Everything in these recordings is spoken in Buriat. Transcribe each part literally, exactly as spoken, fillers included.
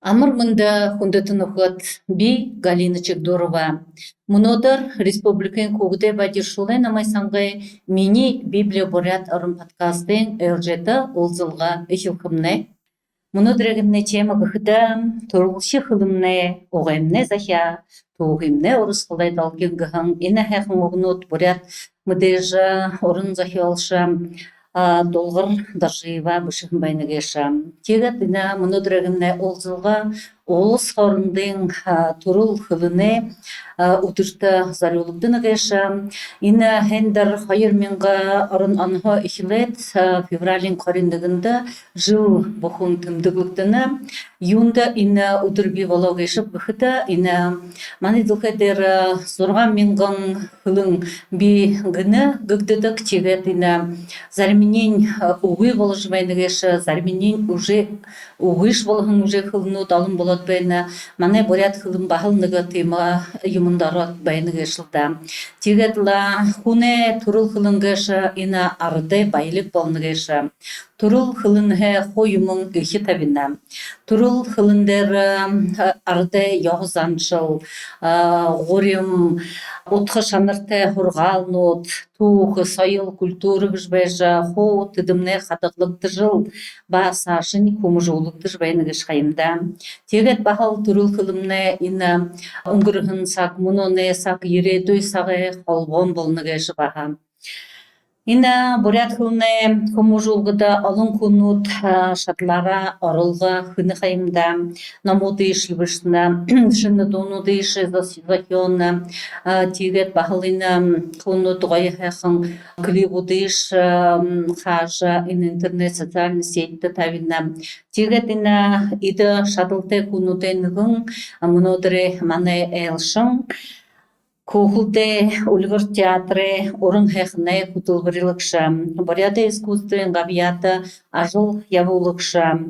Амар мэндэ, хүндэтэ нүхэд! Би Галина Чигдурова. Мүнөөдэр республикын хүүгэдэй ба эрэшүүлэй номой сангай «Минии Библия буряад орон» подкастын ээлжээтэ уулзалга эхилхэмнай. Мүнөөдэрэймнай тема гэхэдэ: «Түрэлшэ хэлэмнай, угаймнай захяа, түүхымнай урасхалай долгин» гэһэн энэ һайхан үгэнүүд буряад мэдээжэ, уран зохёолшо, а, Дулгар Доржиева бэшэһэн байна гээшэ. Тиигээд энэ мүнөөдэрэймнай уулзалга улас хоорондын, а, түрэл хэлэнэй, а, үдэртэ зорюулагдана гээшэ. Энэ һайндэр хоёр мянга арбан онһоо эхилээд, а, февралиин хорин нэгэндэ жэл бүхэн тэмдэглэгдэнэ. Юундэ энэ үдэр бии болоо гээшэб гэхэдэ, энэ манай дэлхэй дээрэ зургаан мянган хэлэн бии гэнэ гэгдэдэг. Тиигээд энэ зариманиинь, а, үгы боложо байна гээшэ, зариманиинь уже үгыш болоһон уже хэлэнүүд олон болоод байна. Манай буряад хэлэн баһал нэгэ тиимэ юумэндэ ороод байна гээшэл даа. Тиигээд лэ хүнэй түрэл хэлэн гээшэ энэ арадай баялиг болоно гээшэ. Түрэл хэлэнһээ хуу юумэн эхи табина. Түрэл хэлэн дээрэ, а, арадай ёһо заншал, а, гурим, удха шанартай һургаалнууд, түүхэ, соёл, культура гэжэ байжа, хуу тэдэмнай хадагалагдажал ба саашань хүмүүжүүлэгдэжэ байна гээшэ ха юм даа. Тиигээд баһал түрэл хэлэмнай энэ үнгэрһэн саг, мүнөөнэй саг, ерээдүй сагай холбоон болоно гээшэ баһа. Энэ буряад хэлэнэй хүмүүжүүлгэдэ олон хүнүүд, а, шадалаараа оролго хэнэ ха юм даа. Номуудыешье бэшэнэ, шэнэ дуунуудыешье зо-, зохёоно. А, тиигээд баһал энэ, м, хүнүүд гоё һайхан клибүүдыешье, м, хаажа, энэ интернет социальна сетидэ табина. Тиигээд энэ эдэ шадалтай хүнүүдэй нэгэн, а, мүнөөдэрэй манай айлшан, Хүүхэлдэй «Үльгэр» театрай уран һайханай хүтэлбэрилэгшэ, Буряадай искусствын габьяата ажал ябуулагша,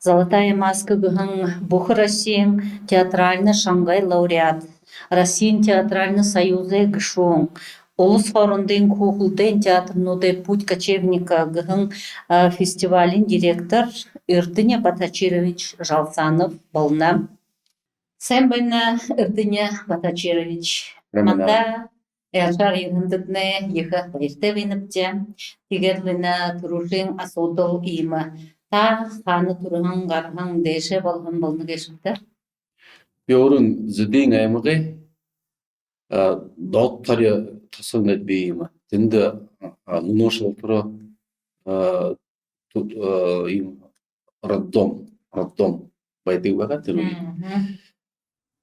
«Золотая маска» гэһэн Бүхэроссиин театральна шангай лауреат, Россиин театральна союзай гэшүүн, улас хоорондын хүүхэлдэйн театрнуудай «Путь кочевника» гэһэн, а, фестивалиин директор Эрдэни Батачирович Жалсанов болоно. Сайн байна, Эрдэни Батачирович. Сайн байна. Манда айлшаар ерэһэндэтнай ехэ баяртай байнабди. Тиигээд лэ энэ түрүүшын асуудал иимэ: та хаана түрэһэн, гараһан, дээшээ болоһон болоно гээшэбта? Би өөрөө Зэдын аймагай, а, Доодо Тори тосо гээд бии юм. Тэндэ, а, мүнөөшье болотороо, а, ту-, а, юм, роддом, роддом байдаг байгаа тэрэ үе. Мгм.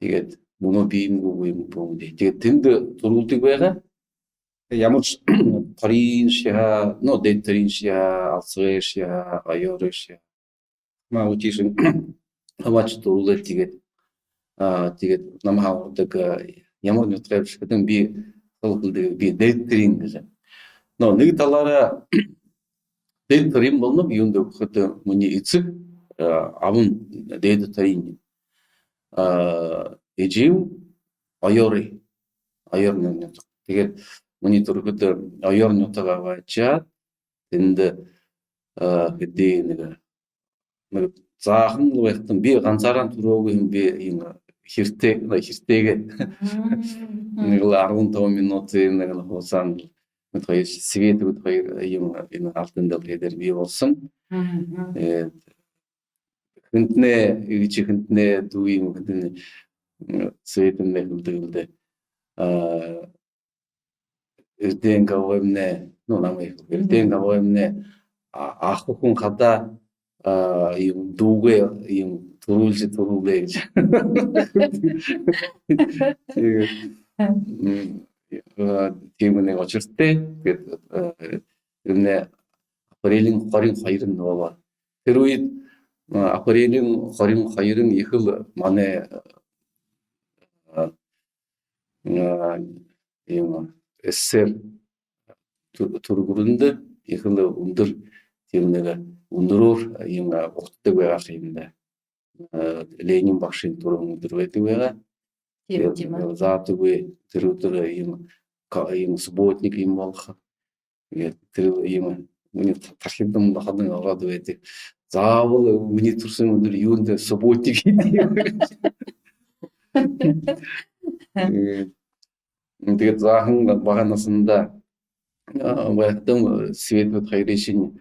Тиигээд мүнөө бии юм гү, үгы юм гү, үгы юм гү. Тиигээд тэндэ түрүүлдэг байгаа. Ямаршье Торииншье һаа, ну, Дээдэ Торииншье һаа, Алсагайшье һаа, Оёоршье һаа. Маа үтишэн хамааша түрүүлээд, тиигээд, а, тиигээд намһаа урдаг, а, ямар нютагайбши гэхэдэнь, би хэлэдэг, би Дээдэ Ториин гэжэ. Но нэгэ талаараа Дээдэ Ториин болоноб, юундэ гэхэдэ, минии эсэгэ, а, абань Дээдэ Ториин. А, эжымни Оёорой, Оёор нютаг. Тиигээд минии түрэхэдэ Оёор нютаг абаашаад, тэндэ, а, хэды нэгэ, нэгэ заахан лэ байхадам, би гансаараа түрөөгүй юм, би юм, а, хиртээ, ну, хиртэйгээ. Мм. Нэгэ лэ арбан табан минута, нэгэ лэ хуусаан, нэгэ хоёр, Светэ гээд хоёр юм, энэ алтан дэлхэй дээрэ бии болоһон. Мгм. Э, хэнтнай, эгэшэ хэнтнай дүү юм, хэнтнай, м, Светэмнай хэлэдэг лэ даа. А, Эрдэни абамнай, ну, намай, Эрдэни абамнай, а, аха хүн хадаа, а, юм, дүүгээ юм түрүүлжэ, түрүүлээ гэжэ. Тиигээд, м, а, тиимэ нэгэ учиртай. Тиигээд, а, тэрэмнай апрелиин хорин хоёрын болоо. Тэрэ үедэ, а, апрелиин хорин хоёрын ехэл манай, а, а, юм, СССР тү-, түргөөрөндөө ехэл үндэр, тиимэ нэгэ үндэрөөр юм, а, угтадаг байгаа юм даа. А, Ленин багшын түрын үдэр байдаг байгаа. Тиимэ, тиимэ. Тиигээд, а, заатагүй тэрэ үдэр юм, ка-, юм субботник юм болохо. Тиигээд тэрэ юм, минии та-, тархида муу хадаа ороод байдаг. заабол үни түрсэн үдэр юундэ субботник гэдэг. Э, тэгээд заахан бага наһандаа, а, байхадам, э, Световэд хоёрынь,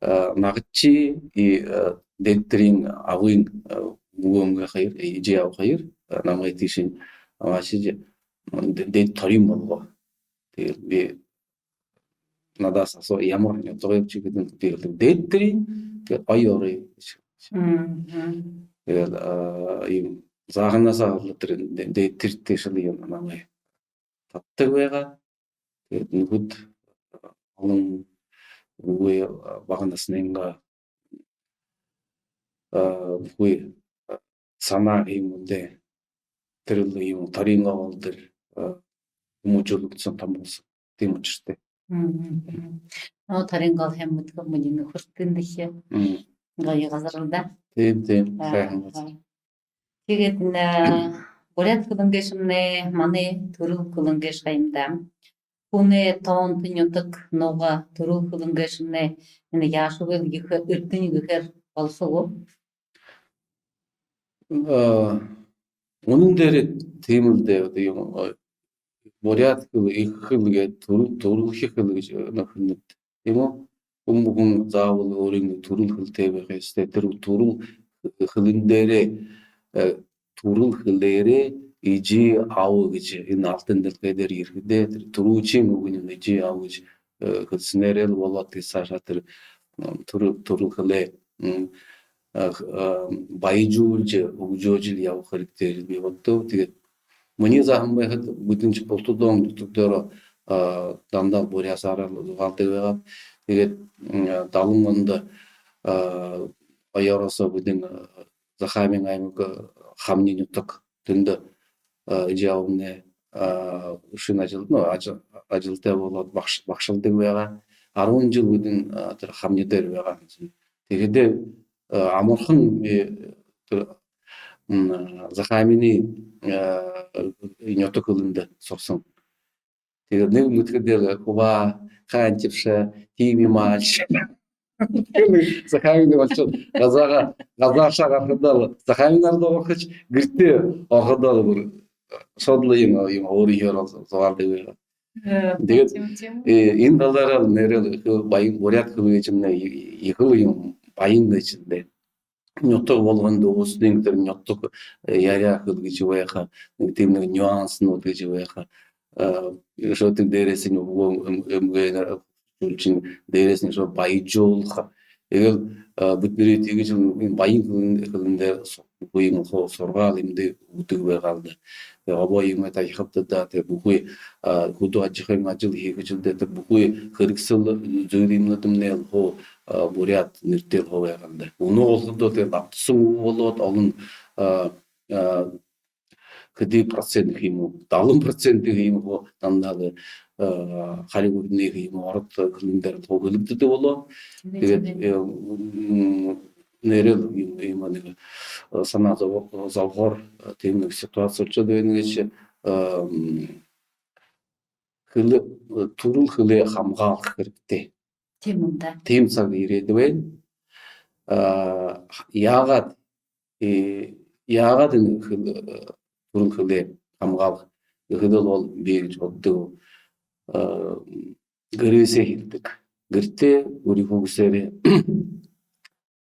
а, нагадшье и, а, дээдэ тэрэнэй абын, а, үбгэн хоёр, э, эжы аба хоёр, а, намайе тиишэнь абаашажа, м, дэ-, дээдэ Торин болгоо. Тэгээд би наадаа асуугаа, ямар нютагайбши гэхэдэнь, би хэлэб, дээдэ Торин, тэгээд Ой-Орой гэжэ. Мгм. Тэгээд, а, юм, зааханһаа эхилээд тэрэ дэ-, дээдэ Торин тээшэл юм намайе татадаг байгаа. Тэгээд нүхэд, а, олон үгы, а, бага наһанайнгаа, а, бүхы, а, һанаа юм үндэ. Тэрэл юм Торин гол дээрэ, а, хүмүүжүүлэгдэһэн, томолһон. Тиимэ учиртай. Мгм. Но Торин гол һайн мэдэхэ, мүнөө хүртэн дэхи. Мгм. Гоё газар лэ даа. Тиимэ, тиимэ. Аа, һайн газар. Тиигээд энэ буряад хэлэн гээшэмнай манай түрэл хэлэн гээшэ ха юм даа. Хүнэй тоонто нютаг нуга түрэл хэлэн гээшэмнай энэ яашье гээл ехэ эрдэни гэхээр болохо гү? А, үнэн дээрээ тиимэл даа, одоо юм, а, буряад хэлэ ехэ хэлэ гээд, түрэл, түрэлхи хэлэ гэжэ, а, нэрэтэй. Тиимэ гү? Хүн бүхэн заабол өөрынгөө түрэл хэлэтэй байха ёһотой. Тэрэ түрэл хэлэн дээрээ, э, түрэл хэлээрээ эжы аба гэжэ энэ алтан дэлхэй дээрэ ерэхэдээ, тэрэ түрүүшын үгэнь эжы аба гэжэ, э, хэлсэнээрээ лэ болоод, тиигээд саашаа тэрэ, м, түрэл, түрэл хэлээ, м, а, х-, а, баяжуулжа, хүгжөөжэл ябаха хэрэгтэй гэжэ би бодооб. Тиигээд минии заахан байхада, бидэншье бултадаа нютагтаа, а, дандаа буряадаараа зугаалдаг байгаабди. Тиигээд, м, а, далан ондо, а, Ой-Орой соо бидэн, а, Захааминай аймаг, а, Хамни нютаг. Тэндэ, а, эжы абамнай, а, шэнэ ажал, ну, ажа-, ажалтай болоод багш-, багшалдаг байгаа. Арбан жэл бидэн, а, тэрэ Хамни дээрэ байгаа. Тиихэдээ, а, амархан би тэрэ, м, Захааминай, а, нютаг хэлэндэ һураһан. Тиигээд нэгэ мэдэхэдээ лэ, хуба, хаанахибши, тиимэ юм аалши. Захааминай болошоод, газаа-, газаашаа гарахадаа лэ Захааминаар зугаалхаш, гэртээ ороходоо лэ бүри шууд лэ юм, юм өөрынгөө зугаалдаг байгаа. Э, тиигээд, тиимэ, тиимэ. Э, энэ талаараа нээрээ лэ ехэл баян, буряад хэлэ гээшэмнай ехэл юм баян гээшэ даа. Нютаг болгондо үсэнэй тэрэ нютаг, э, яряа хэлэ гэжэ байха, нэгэ тиимэ нэгэ нюанснууд гэжэ байха. Э, үшөө тэрэ дээрэһээнь үбгэн эм-, эмгээнээр хүгжүүлжэ, дээрэһээнь үшөө баяжуулха. Эгээл, а, бидэнэрэй тиигэжэ лэ энэ баян хэлэн, хэлэн дээрэ су-, бүхы юм хуу һургаал юумэндэ үгэдэг байгаа лэ даа. Тиигээд обоо юумэ табихабди даа, тиигээд бүхы, а, хүдөө ажахын ажал хэхэжэл даа, тиигээд бүхы хэрэгсэл зүйл юумэнүүдэмнай лэ хуу, а, буряад нэрэтэй лэ хуу байгаа лэ даа. Үнөө болоходоо тиигээд абтаһан үгэ болоод олон, а, а, хэды процент гэхэ юм гү, далан процент гэхэ юм гү, дандаа лэ, а, харюу гүрэнэй гэхэ юм гү, ород хэлэн дээрэ лэ хуу хэлэгдэдэг болоо. Тиимэ, тиигээд, тиимэ, э, м, нээрээ лэ юм, юм нэгэ, э, һанаа зоб-, зобохоор, э, тиимэ нэгэ ситуаци болошоод байна гээшэ, э, м, хэлэ, э, түрэл хэлээ хамгаалха хэрэгтэй. Тиимэ юм даа. Тиимэ саг ерээд байна. А, яагаад, э, яагаад энэ хэл-, э, түрэл хэлээ хамгаалха гэхэдэ лэ, бол би гэжэ бододог, э, гэрһээ эхилдэг. Гэртээ үри хүүгэдһөө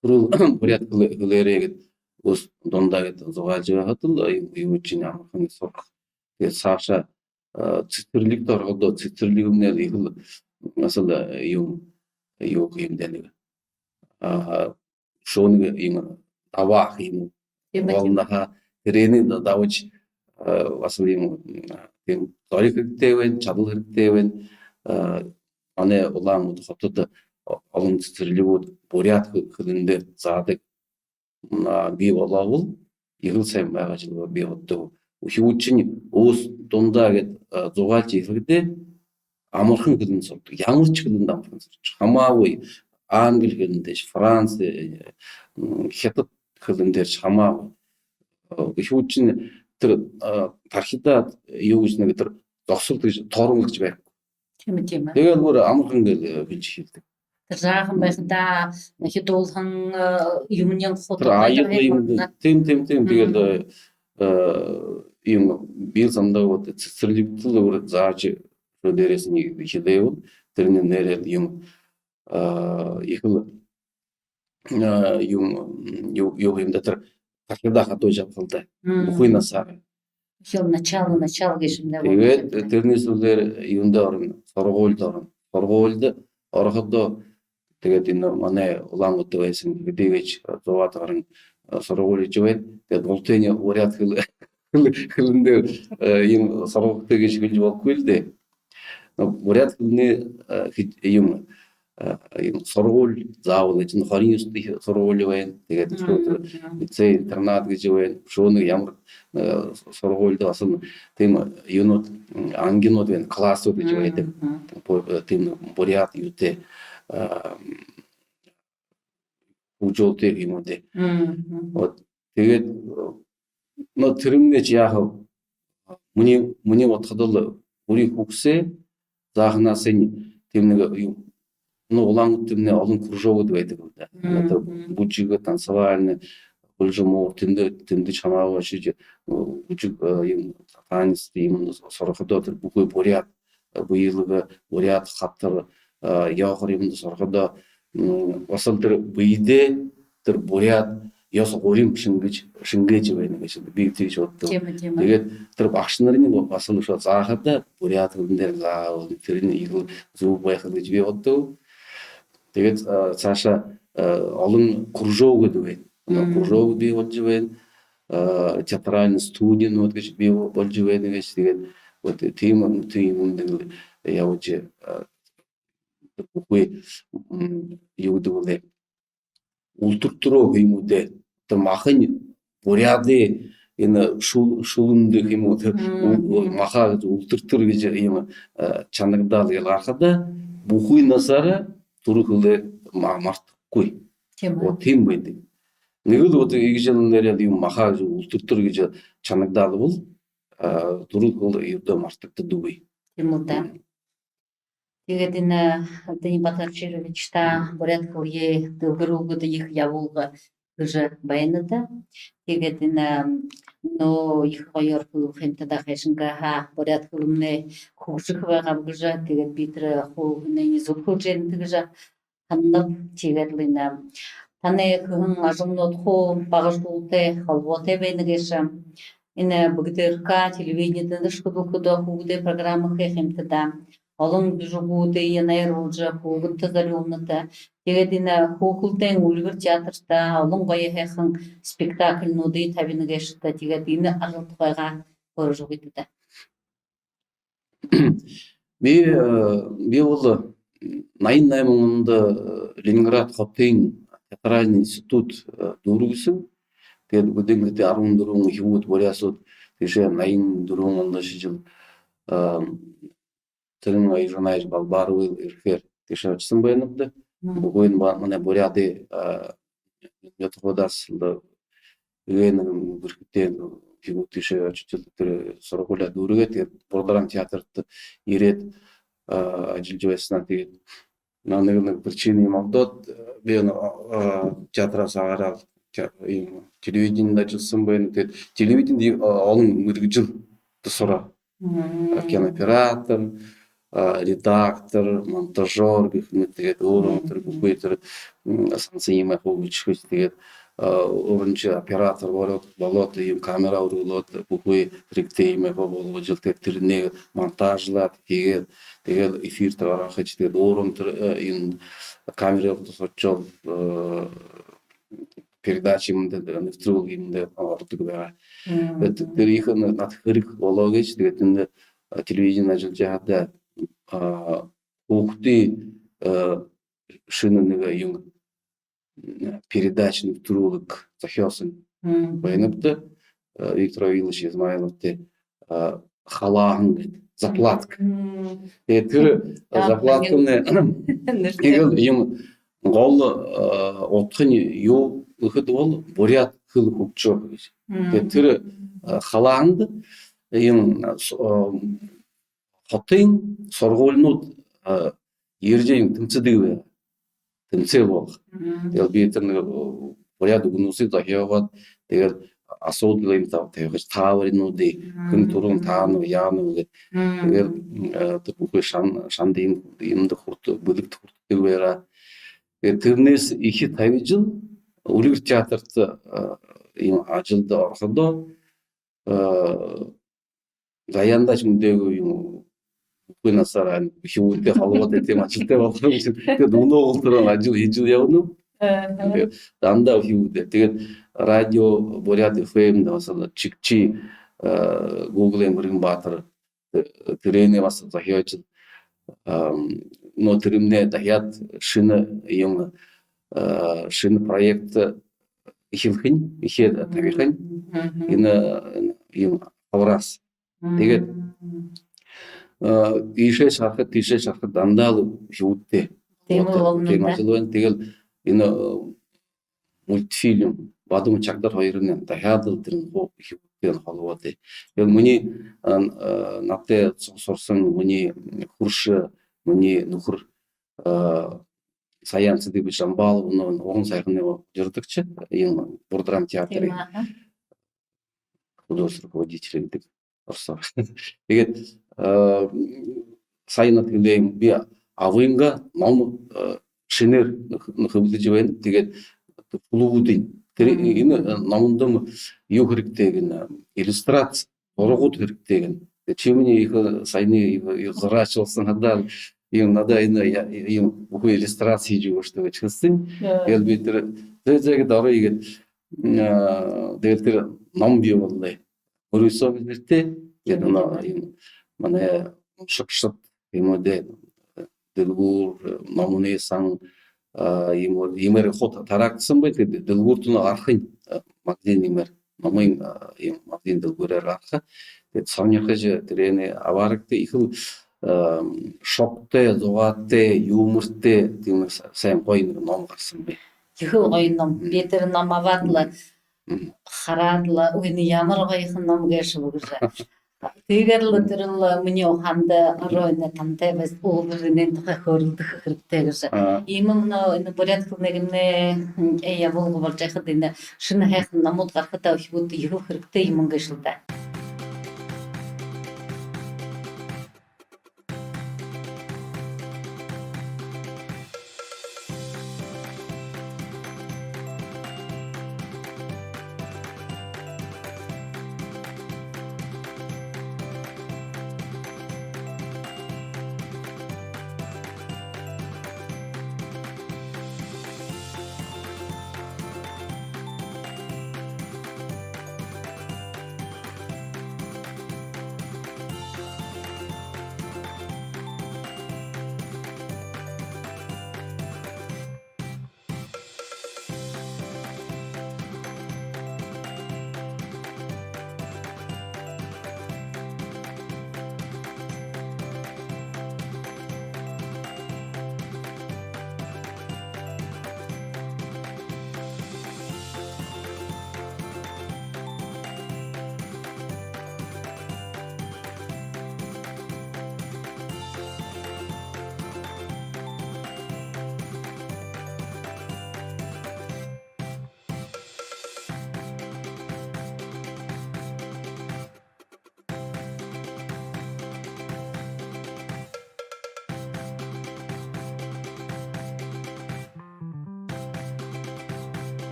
түрэл буряад хэлэ-, хэлээрээ гээд, үһэ дундаа гээд зугаалжа байхада лэ, юу, юушье амархан һураха. Тиигээд саашаа, а, сэсэрлигтэ ороходоо, сэсэрлигэмнай лэ ехэл, м, һанал, а, юм, юу гэхэ юм даа, нэгэ, а, шооног юм, дабаа гэхэ юм гү. Тиимэ, тиимэ. Болоно ха, тэрээниие да-, дабажа, а, һанал юм, м, тиимэ зори хэрэгтэй байна, шадал хэрэгтэй байна. А, манай Улаан-Үдэ хотодо о-, олон сэсэрлигүүд буряад хэ-, хэлэн дээрэ заадаг, м, а, бии болоо бол, ехэл һайн байгаа гэжэ би бододог. Үхибүүдшни үһэ дундаа гээд, а, зугаалжа эхилхэдээ, амархан хэлэн һурадаг. Ямаршье хэлэндэ амархан һурадаг. Хамаагүй, англи хэлэн дээрэшье, Франци, э, м, хитад хэлэн дээрэшье, хамаагүй. Э, үхибүүдшни тэрэ, э, тархидаа юу гэжэ, нэгэ тэрэ зогсолто гэжэ, тоормол гэжэ байхагүй. Тиимэ, тиимэ. Тиигээд бүри амархан гээд, э, хэлэжэ эхилдэг. Тэрэ жаахан байхадаа хидуулһан, э, юумэниинь хутагай аяга юм байна. Тиим, тиим, тиим. Тиигээд, э, юм, би сандаа вот цэцэрлигтэ лэ урид заажа, тэрэ дээрэһээнь хидэбэл, тэрэнэй нэрэ юм, э, ехэл, э, юм, юу, юу юм даа, тэрэ тархидаа хадуужа абаха лэ даа. Бүхы наһаараа. Ехэл начало, начало гэжэ юм даа. Тиигээд тэрэнэй һүүлээр юундэ ороно, һургуулида ороно. Һургуулида ороходоо, тиигээд энэ манай Улаан-Үдэдэ байһан хэды гээшэб, зуугаад гаран, э, һургуули гээшэ байна. Тиигээд бултыень буряад хэл-, хэл-, хэлэн дээрэ, э, юм һургуулида гэжэ хэлэжэ болохогүй лэ даа. Но буряад хэлэнэй, э, хэ-, юм, э, юм һургуули заабол энэ хорин юһэдэ һургуули байна. Тиигээд лицей-интернат гэжэ байна. Үшөө ямар, э, һургуулида баһа тиимэ юунууд, м, ангинууд байна, классууд гэжэ байдаг. Бу-, э, тиимэ буряад юутэй, э, хүгжөөлтэй юм даа. Вот. Тиигээд, э, но тэрэмнай шье яахаб, минии, минии бодоходол, үри хүгжөө, зааханһаань тиимэ нэгэ юм, ну, Улаан-Үдэдэмнай олон кружогууд байдаг лэ даа. Одоо бүжэгэ, танцевальный, булжамуур, тэндэ, тэндэ шамаа ошожо, э, бүжэг, э, юм, танец, юумэндэ һураходоо, тэрэ бүхы буряад, э, бэелгэ, буряад хатар, э, ёохор юумэндэ һураходоо, м, баһал тэрэ бэедээ тэрэ буряад ёһо гурим шэнгээжэ, шэнгээжэ байна гээшэ, би тиижэ бододог. Тиимэ, тиимэ. Тиигээд тэрэ багшанарынь баһал үшөө заахадаа буряад хэлэн дээрэ заабол, тэрэнь ехэл зүб байха гэжэ би бододог. Тиигээд, э, саашаа, э, олон кружогууд байна. Кружогууд бии болжо байна. Э, театральный студиинууд гэжэ бии бол-, болжо байна гээшэ. Тиигээд вот тиимэ, ну, тиимэ юумэндэ ябажа, э, бүхы, м, юу гэдэг лэ, үлтэр түрөө юм даа. Тэрэ махань буряадай энэ шүл-, шүлэндэ юм уу, тэрэ махаа гэжэ үлтэр түрөө гэжэ юм, э, шанагдаал гээл гарахада, бүхы наһаараа түрэ хэлээ ма-, мартахагүй. Тиимэ. Вот тиимэ байдаг. Нэгэл вот иигэжэ нэрэл юм махаа гэжэ үлтэр түрөө гэжэ шанагдаал бол, э, түрэ хэлээ ердөө мартагдадаггүй. Тиимэ даа. Тиигээд энэ Данил Баторжирович, та буряад хэлые дэлгэрүүлгэдэ ехэ ябуулга хэжэ байнат даа. Тиигээд энэ, ну, ехэ гоёор хэлэхэ юм та даа, хайшан гээ һаа, буряад хэлэмнай хүгжэхэ байгааб гэжэ, тиигээд би тэрэ хүнэй зүрхэ жэн гэжэ һананаб. Тиигээд лэ энэ танай хэһэн ажалнууд хуу бага ажалтай холбоотой байна гээшэ. Энэ БГТРК телевидениедэ шүдүлхэдөө хүүгэдэй программа хэхэ юм та даа. Олон бүжэгүүдые найруулжа хүүгэдтэ зорюулнат даа. Тиигээд энэ хүүхэлдэйн «Үльгэр» театрта олон гоё һайхан спектакльнуудые табина гээшэт даа. Тиигээд энэ ажал тухайгаа хөөржэ үгыт даа. Би, э, би бол наян найман ондо, э, Ленинград хотын театральный институт, э, дүүргэһэн. Тиигээд бидэ гэдэг арбан дүрбэн үхибүүд, буряасууд тиишээ наян дүрбэн ондо шэжэл, э, Цырен Аюжанаевич Балбаровай ерэхээр тиишээ ошоһон байнаб даа. Бүхы энэ ба-, манай буряадай, а, нютагуудһаа лэ эгээ нэгэн бэрхэтэй үхибүүд тиишээ ошожо лэ тэрэ һургуулияа дүүргээд, тиигээд Бурдарын театрта ерээд, а, ажаллажа байһанаа. Тиигээд наа, нэгэ, нэгэ причина юм олдоод, би энэ, а, театрһаа гараад, те-, юм, телевидениедэ ажаллаһан байна. Тиигээд телевидениедэ, а, олон мэргэжэл досоороо. Кинооператор, а, редактор, монтажёр гэхэ юм. Тиигээд өөрөө тэрэ бүхы тэрэ, м, һансан юумээ хуу бэшэжэ, тиигээд, а, өөрынь ши оператор болоод, болоод, юм, камера үргэлжэлүүлээд, бүхы хэрэгтэй юумээ хуу болгожо лэ, тиигээд тэрэнээ монтажлаад, тиигээд, тиигээд эфиртэ гаргахаш, тиигээд өөрөө тэрэ, э, юм, камерын урда ошожол, э, передача юумэндэ, нэвтрүүлгэ юумэндэ ородог байгаа. Тиигээд тэрэ ехэ на-, надта хэрэг болоо гээшэ. Тиигээд эндэ, а, телевидениедэ ажаллажа байхадаа, а, хүүгэдэй, а, шэнэ нэгэ юм, м, передача, нэвтрүүлгэ зохёоһон байнабди, а, Виктор Вавилович Измайловтай, а, «Халааһан» гээд, заплатка. Тиигээд тэрэ, а, заплаткамнай, тиигээд юм гол, а, удхань юу гэхэдэ бол буряад хэлэ хүгжөөхэ гэжэ. Тиигээд тэрэ, а, «Халааһанда» юм, а, с-, а, хотын һургуулинууд, а, ерэжэ юм тэмсэдэг байгаа. тэмсээл болохо. Мгм. Тиигээл би тэрэ нэгэ, э, буряад үгэнүүдые зохёогоод, тиигээл асуудал юм та-, тиигээл таабаринуудые, хэн түрүүн таанаб, яанаб гээд. Мгм. Тиигээл, э, тэрэ бүхы шан-, шанда юм, юмдэ хүртэ-, бэлэгтэ хүртэдэг байгаа. Тиигээд тэрэнһээ эхи табин жэл «Үльгэр» театрта, э, юм ажалда ороходоо, э, заяандаа ши мэдээгүй юм, бүхы наһаараа үхибүүдтэй холбоотой тиимэ ажалтай болоһон гэжэ. Тиигээд үнөө болотор ажал хэжэл ябанаб. Аха. Тиигээд дандаа үхибүүдтэй. Тиигээд радио Буряад ФМ-дэ баһал «Чигчи», э, Гуглын Мэргэн Баатар, э, тэрэнээ баһа зохёожо, ам, но тэрэмнай дахяад шэнэ юм, э, шэнэ проект эхилхэнь, эхиеэ табихань. Мгм. Энэ, энэ юм хабараас. Мгм. Тиигээд, э, иишээ шарахада, тиишээ шарахада дандаа л үхибүүдтэй. Тиимэ. Вот, болоно, тиимэ даа. Ажал байна. Тиигээл энэ, э, мультфильм, Бадма Чагдар хоёрынь дахяад л тэрэ хо-, үхибүүдтэй холбоотой. Тиигээл минии, э, э, надтай су-, сураһан минии хүршэ, минии нүхэр, э, Саян Цыдыпович Жамбалов, ну, уран сайханай удирдагша юм, Бурдрам театрай. Тиимэ, аха. Художественный руководитель гэдэг орсоор. Тиигээд, э, саяна тиигээд би абынгаа ном, э, шэнээр хэблэжэ байна. Тиигээд хүлэгүүдынь. Тэрэ, мгм, энэ, э, номдо юу хэрэгтэй гэнэ, иллюстраци, зурагууд хэрэгтэй гэнэ. Тиигээд ши минии ехэ саяны ехэ, ехэ зураашан болоһон хадаа юм, надаа энэ я-, юм бүхы иллюстраци хэжэ үгыш даа гэжэ хэлэһэн. Яа. Тиигээл би тэрэ, зэ, зэ гээд ороо гээд, э, тиигээл тэрэ ном бии болоо. Мүрысөө нэрэтэй. Тиигээд, мгм, энэ юм манай уншагшад юм даа, дэлгүүр, номой сан, а, юм, иимээр хуу тараагдаа бай, тиигээд дэлгүүртэнь гарахань, а, магазин иимээр, номой, а, юм магазин дэлгүүрээр гараха. Тиигээд һонирхожо тэрэнээ абаарагты, ехэл, а, шогтой, зугаатай, юмортой, тиимэ һайн гоё нэгэ ном гараһан бай. Ехэл гоё ном. Мгм. Би тэрэ ном абаад лэ, мгм, хараад лэ, ой, энэ ямар гоёхон ном гээшэб гэжэ. Тиигээд лэ тэрэл минии ухаанда ороо, энэ тантай баһа уулзажа, энээн тухай хөөрэлдэхэ хэрэгтэй гэжэ. Аа. Иимэ мүнөө энэ буряад хэлэнэймнай, м, э, ябуулга болжо байхада, энэ шэнэ һайхан номууд гарахада үхибүүдтэ ехэл хэрэгтэй юм гээшэл даа.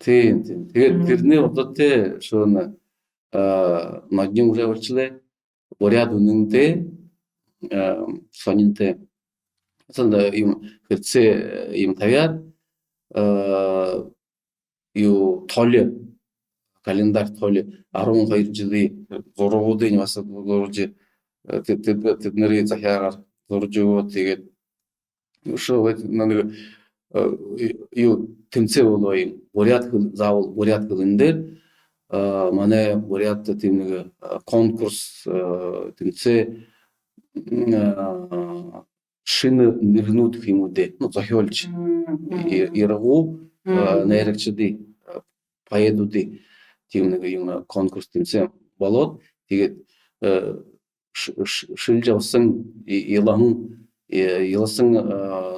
Тиимэ, тиимэ. Тиигээд, мгм, тэрэнэй удаа тэ шоно, а, ноднин уже болошоо лэ. Буряад үнэнтэй, а, һонинтой. Һанаа юм, хэрэгсээ юм табяад, а, юу, толи, календарь толи, арбан хоёр жэлэй зурагуудынь баһа зуража, э, тэд-, тэд-, тэдэнэрэй захяагаар зуража үгөө, тиигээд үшөө бай-, нэгэ, юу, тэмсээ болоо юм. Буряад хэл, заабол буряад хэлэн дээрэ манай Буряадта тиимэ нэгэ конкурс, тэмсээ, шэнэ нэрэнүүд гэхэ юм гү даа, ну, зохёолшо, ирагуу, найрагшадые, поэдүүдые, тиимэ нэгэ юм, конкурс, тэмсээ болоод, тиигээд шэлэжэ абаһан, илаһан, илаһан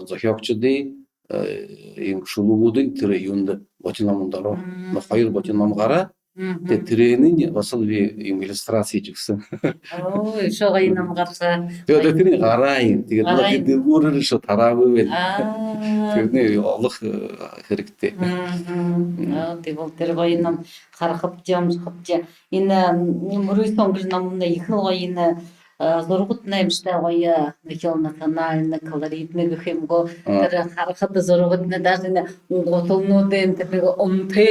зохёогшодые юм шүлэгүүдынь тэрэ юундэ, боти номон доро. Но, хоёр боти ном гараа. Тиигээд тэрэнээ баһал би юм иллюстраци хэжэ үгэһэн. Оо, үшөө гоё ном гараа. Тиигээд тэрэнь гараа юм. Тиигээд тэрэ дэлгүүрээр үшөө тараагүй байна. Тэрэнээ олохо хэрэгтэй. Аа, тиибэл тэрэ гоё ном харахабди, уншахабди. Энэ Мүрысөөн гэжэ номнай ехэл гоё, энэ зурагуудынь аймшагтай гоё, нэгэ л национальна, колоритна гэхэ юм гү. Тэрэ харахада зурагуудынь, даже энэ гуталнуудынь тэрэ нэгэ үнэтэй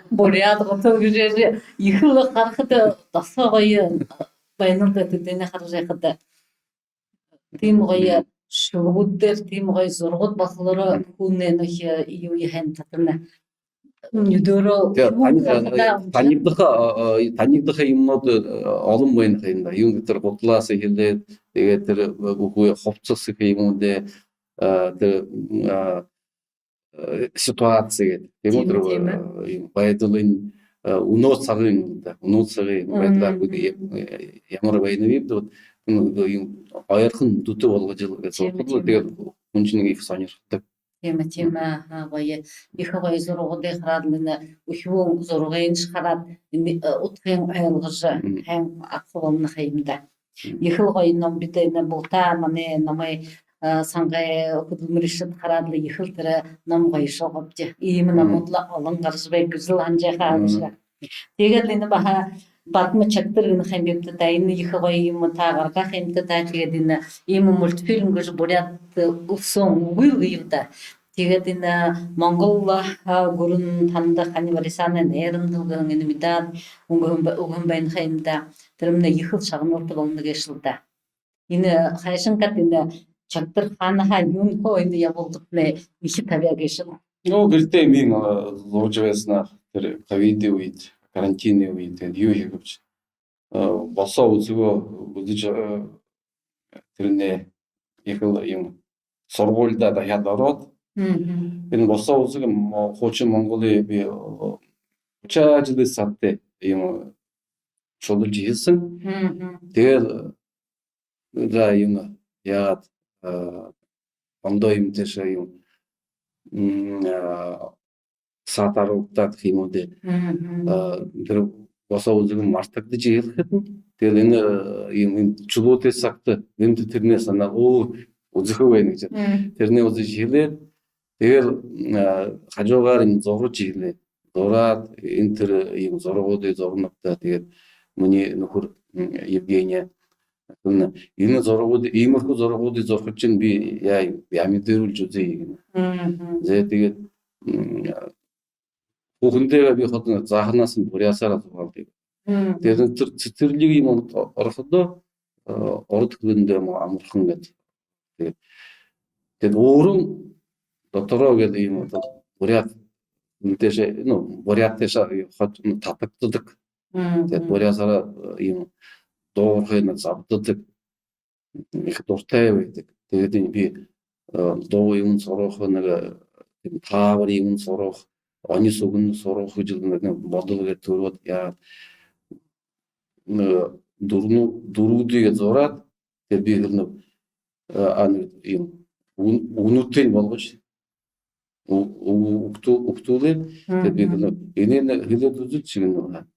буряад гутал гэжэ ехэл харахада досоо гоё байна л даа, тэдэнээ хаража байхада. Тиимэ гоё шүлэгүүд дээрэ тиимэ гоё зурагууд болохолоороо хүнэй нүхэ юу яаһан татана. Нюдөөрөө танигдаха, танигдаха юумэнүүд олон байна ха юм даа. Юун тэрэ гуталһаа эхилээд, тиигээд тэрэ бүхы хубсаһа гэхэ юм гү даа, тэрэ ситуаци гээд. Тиимэ гү, тэрэ байдалынь, үнөө сагын юм даа. Үнөө сагын байдалаар бүхы ямар байна бэ даа, юм ойрхон дүтэ болгожо л гээд. Тиигээд хүн шэнги ехэ һонирходог. Тиимэ, тиимэ, аха, гоё. Ехэ гоё зурагуудые хараад, энэ үхибүүн зурагынь хараад, энэ удхыень ойлгожо, һайн абаха болоно ха юм даа. Ехэл гоё ном, бидэ энэ булта манай номой сангай хүдэлмэрилэгшэд хараад лэ ехэл тэрэ ном гоёшоо габди. Иимэ номууд лэ олон гаража байг гэжэ лэ һанажа байхаб. Тиигээд лэ энэ баһа Бадма Чагдара гэнэ ха юм бибди даа. Энэ ехэ гоё юумэ та гаргаа ха юмта даа. Тиигээд энэ иимэ мультфильм гэжэ буряад үсөөн үгы л юм даа. Тиигээд энэ Монгол гүрэн танда хани барисаанай найрамдал гэһэн энэ медаль үгэһэн байна ха юм даа. Тэрэмнай ехэл шагналта болоно гээшэл даа. Энэ хайшан гээд энэ Чагдара хаанаһаа юунһээ энэ ябуулгатнай эхи табяа гээшэб? Ну, гэртээ минии зуража байһан, тэрэ ковидын үедэ, карантинын үедэ, тиигээд юу хэхэбши, босоо үзэгөө, үзэжэ, тэрэнээ ехэл юм һургуулида дахяад ороод, энэ босоо үзэг, хуушан Монголые би гуша жэлэй саада юм шудалжа эхилһэн. Тиигээд за, юм яагаад, ондоо юм тээшээ юм саатаруулагдаад гэхэ юм гү даа. Тэрэ босоо үзэг мартагдажа эхилхэдэнь, тиигээд энэ юм, энэ чулуутай сагта гэнтэ тэрэнээ һанаад, оо, үзэхэ байна гэжэ. Тэрэнээ үзэжэ эхилээд, тиигээд хажуугаар юм зуража эхилээд, зураад, энэ тэрэ юм зурагуудые зуранаб даа. Тиигээд минии нүхэр Евгения, энэ зурагууд, иимэрхүү зурагуудые зурахадань би яа, яа, амидыруулжа үзэе гэнэ. Зэ, тиигээд хүүхэндээ би ходо зааханһаань буряасаараа зураал гээд. Тиигээд тэрэ цэцэрлиг юм орходоо, ород хэлэндээ юм амархан гээд. Тиигээд, тиигээд өөрын дотороо гээд юм одоо буряад, энэ тээшээ, ну, буряад тээшээ ходо татагдадаг. Тиигээд буряасаараа юм дуурхайна, забдадаг. Ехэ дуратай байдаг. Тиигээд энэ би дуу юм һургаха, нэгэ тиимэ таабари юм һургаха, онис үгэнүүд һургаха гэжэ нэгэ бодол гээд түрөөд, яа, нэгэ дүрэнүү-, дүрүүдые зураад, тиигээд би хэлэнэб, аа, нэгэ юм үгэнүүдтэйнь болгожо, үгтүүлээд, тиигээд би хэлэнэб, энээнээ хэлээд үзыш гэнэб.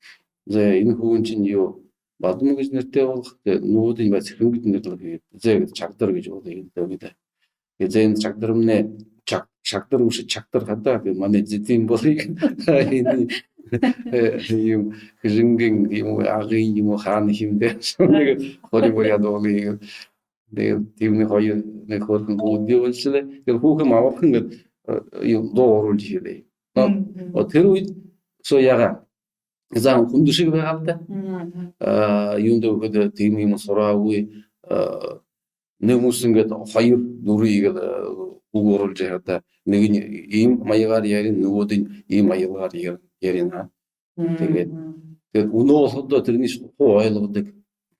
За, энэ хүүгэндэнь юу, Бадма гэжэ нэрэтэй болохо, тиигээд нүгөөдэнь баһа Сэхэн гэжэ нэрлэе гээд. За, гээд Чагдар гэжэ болгоё гээд. Тиигээд за, энэ Чагдармнай, Чаг-, Чагдар бэшэ, Чагдар хадаа, тиигээд манай Зэдын болоё гээд. Энэ юм Хэжэнгын юм, Агын юм, хаанахи юм даа. Нэгэ хори буряад болоё гээд. Тиигээд тиимэ нэгэ хоёр нэгэ хөөрхэн хүүд бии болошоо лэ. Тиигээд хүүхэн амархан гээд юм дуу оруулжа эхилээ. Но, вот тэрэ үедэ үшөө яагаа, заа, хүндэшэг байгаал даа. Юундэ гэхэдэ, тиимэ юм һураагүй, нэгэ мүшэн гээд хоёр дүрые гээд үгэ оруулжа байхада, нэгэниинь иимэ маягаар ярина, нүгөөдэнь иимэ аялгаар яр-, ярина. Тиигээд, тиигээд үнөө болоходоо тэрэниие хуу ойлгодог,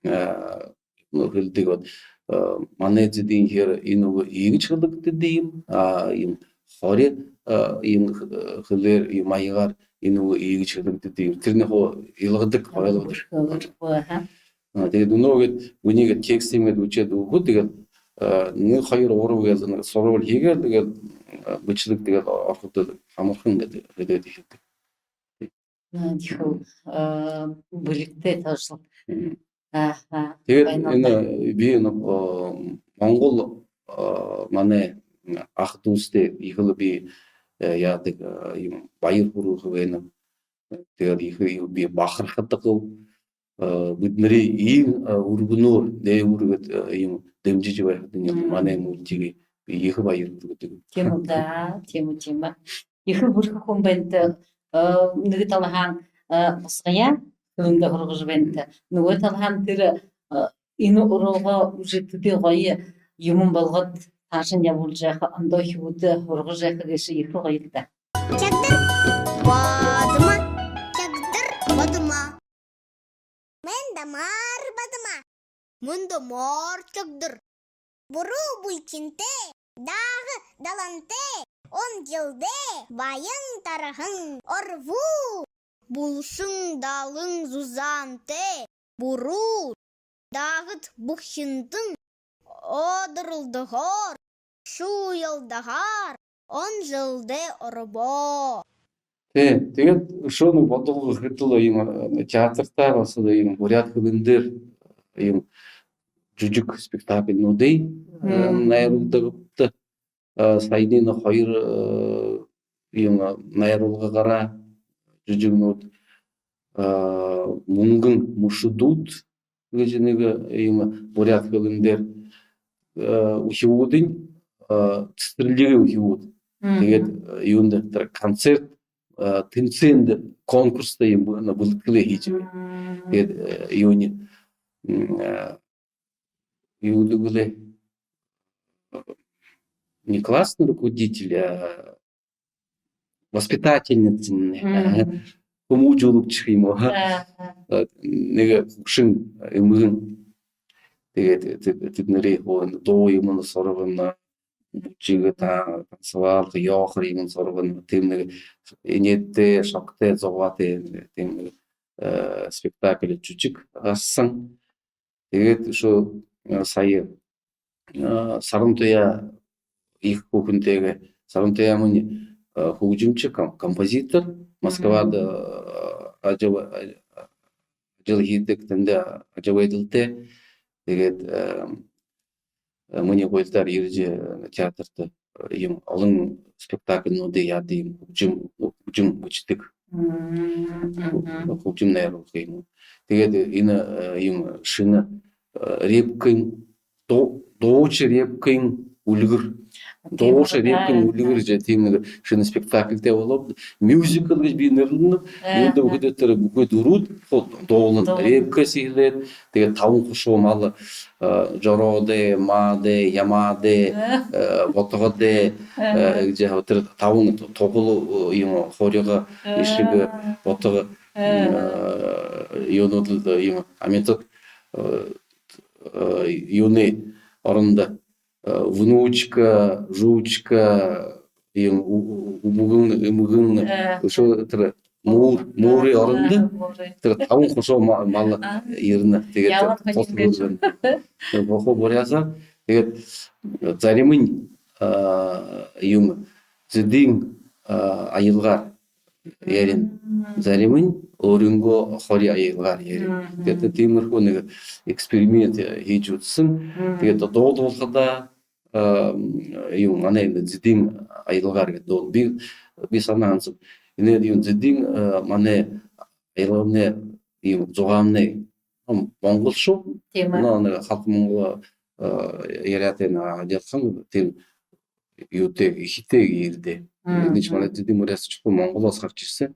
а, ну, хэлэдэг вот, а, манай Зэдын хэлээр энэ үгэ иигэжэ хэлэгдэдэг юм, а, иимэ хори, а, иимэ х-, хэлээр, иимэ маягаар энэ үгэ иигэжэ хэлэгдэдэг юм. Тэрэниие хуу илгадаг, ойлгодог. Бэрхэ хэлэдэг, аха. А, тиигээд үнөө гээд, үнигээд текст иигээд үгэжэ үгэхэ, тиигээд, а, нэгэ хоёр гурба гээд нэгэ сурвал хээд, тиигээд, а, бэшэдэг, тиигээд орохо, тиигээд амархан гээд хэлээд эхилдэг. Ехэл, а, бэлигтэй тааша. Мгм. Аха. Тиигээд байна энэ даа. Би энэ, а, Монгол, а, манай аха дүүстэй ехэл би, э, яадаг, а, юм, баяр хүргэхэ байнаб. Тиигээд ехэ, ехэ би бахархадаг. А, бидэнэрые иимэ, а, үргэнөөр, дээгүүр гээд, а, юм дэмжэжэ байхадань, манай мультигээ би ехэ баяр хүргэдэг. Тиимэ даа, тиимэ, тиимэ. Ехэ бэрхэ хүн байна даа, а, нэгэ талаһаа, а, басагаяа хэлэндэ һургажа байна даа. Нүгөө талаһаа тэрэ, а, энэ уралгаа үжэгтэдэ гоё юумэн болгоод, саашань ябуулжа байха, ондоо үхибүүдтэ һургажа байха гээшэ ехэ гоё даа. Чагдыр бодмо. Чагдыр бодмо. Мэндэ амар бодмо. Мэндэ амар чагдыр. Буруу бултантай, даагы далантай, он жэлдээ баян тараһан орбуу. Булшан далан зузаантай, буруу даагад бүхэнтэн одорлодогоор, шууялдагаар он жэлдээ орбоо. Тээ, тиигээд үшөө нэгэ бодолго хэдэл юм, э, театрта баһа юм буряад хэлэн дээрэ юм жүжэг спектакльнуудые, э, найруулдаг. А, саяын хоёр, э, юм, а, найруулга гараа, жүжэгнүүд, а, «Мүнгэн мүшэдүүд» гэжэ нэгэ юм буряад хэлэн дээрэ, э, үхибүүдынь, э, цэцэрлигэй үхибүүд. Тиигээд, э, юундэ тэрэ концерт, э, тэмсээндэ, конкурста юм б-, на, бэлэдхэлээ хэжэ байнаб. Тиигээд, э, юуниинь, м, э, юу гэдэг лэ, не классный руководитель, а воспитательница, м, хүмүүжүүлэгшэ юм гү, ха? Э, нэгэ хүгшэн эмгэн. Тиигээд тэд, тэдэнэрэй хуу дуу юумэн һургана, бүжэг, та-, танцевал, ёохор юумэн һургана. Тиимэ нэгэ энеэдэтэй, шогтой, зугаатай, тиимэ нэгэ, э, спектакль, жүжэг гараһан. Тиигээд үшөө, э, сая, э, Сарантуяа, ехэ хүүхэнтэйгээ, Сарантуяамни, э, хүгжэмшэ, ком-, композитор, Москвада, э, ажал, э, ажал хэдэг, тэндэ ажабайдалтай. Тиигээд, э, э, минии гуйлдаар ерэжэ, э, театрта, э, юм олон спектакльнуудые яадаг юм, хүгжэм, хүгжэм бэшэдэг. Хү-, хүгжэм найруулха юм. Тиигээд энэ, э, юм шэнэ, э, Репкын, дуу-, дуушан Репкын «Үльгэр». Дуушан Репкын «Үльгэр» гэжэ тиимэ нэгэ шэнэ спектакльтай болоо. Мюзикл гэжэ би нэрлэнэб. Юундэ гэхэдэ, тэрэ бүхы дүрүүд хуу дуулана. Репкэһээ эхилээд, тиигээд табан хушуу мал, э, Жороодай, Маадай, Ямаадай, э, Ботогодай, э, гэжэ тэрэ табан туһал, э, юм, хорёо, эшэгэ, ботого, э, юунууд лэ, юм, амитад, э, э, юунэй орондо, э, внучка, жучка, юм, ү-, ү-, үбгэн, эмгэн, үшөө тэрэ муур, муурай орондо тэрэ табан хушуу ма-, мал ерэнэ. Тиигээд тэрэ бохо буряасаар. Тиигээд заримань, а, юм, Зэдын, а, аялгаар ярина. Заримань өөрынгөө хори аялгаар ярина. Тиигээд тиимэрхүү нэгэ эксперимент, э, хэжэ үзэһэн. Тиигээд дуу дуулахада, а, юм, манай энэ Зэдын аялгаар гээд дуу. Би, би һанаа һананаб. Энэ юм Зэдын, а, манай аялгамнай юм зугаамнай, м, монголшуу. Тиимэ. Но нэгэ халта монгол, а, яриатай нэгэ адилхан тиимэ юутэй, эхитэй гээл даа. Энэш манай Зэдын буряад шүлэг Монголһоо гаража ерэһэн.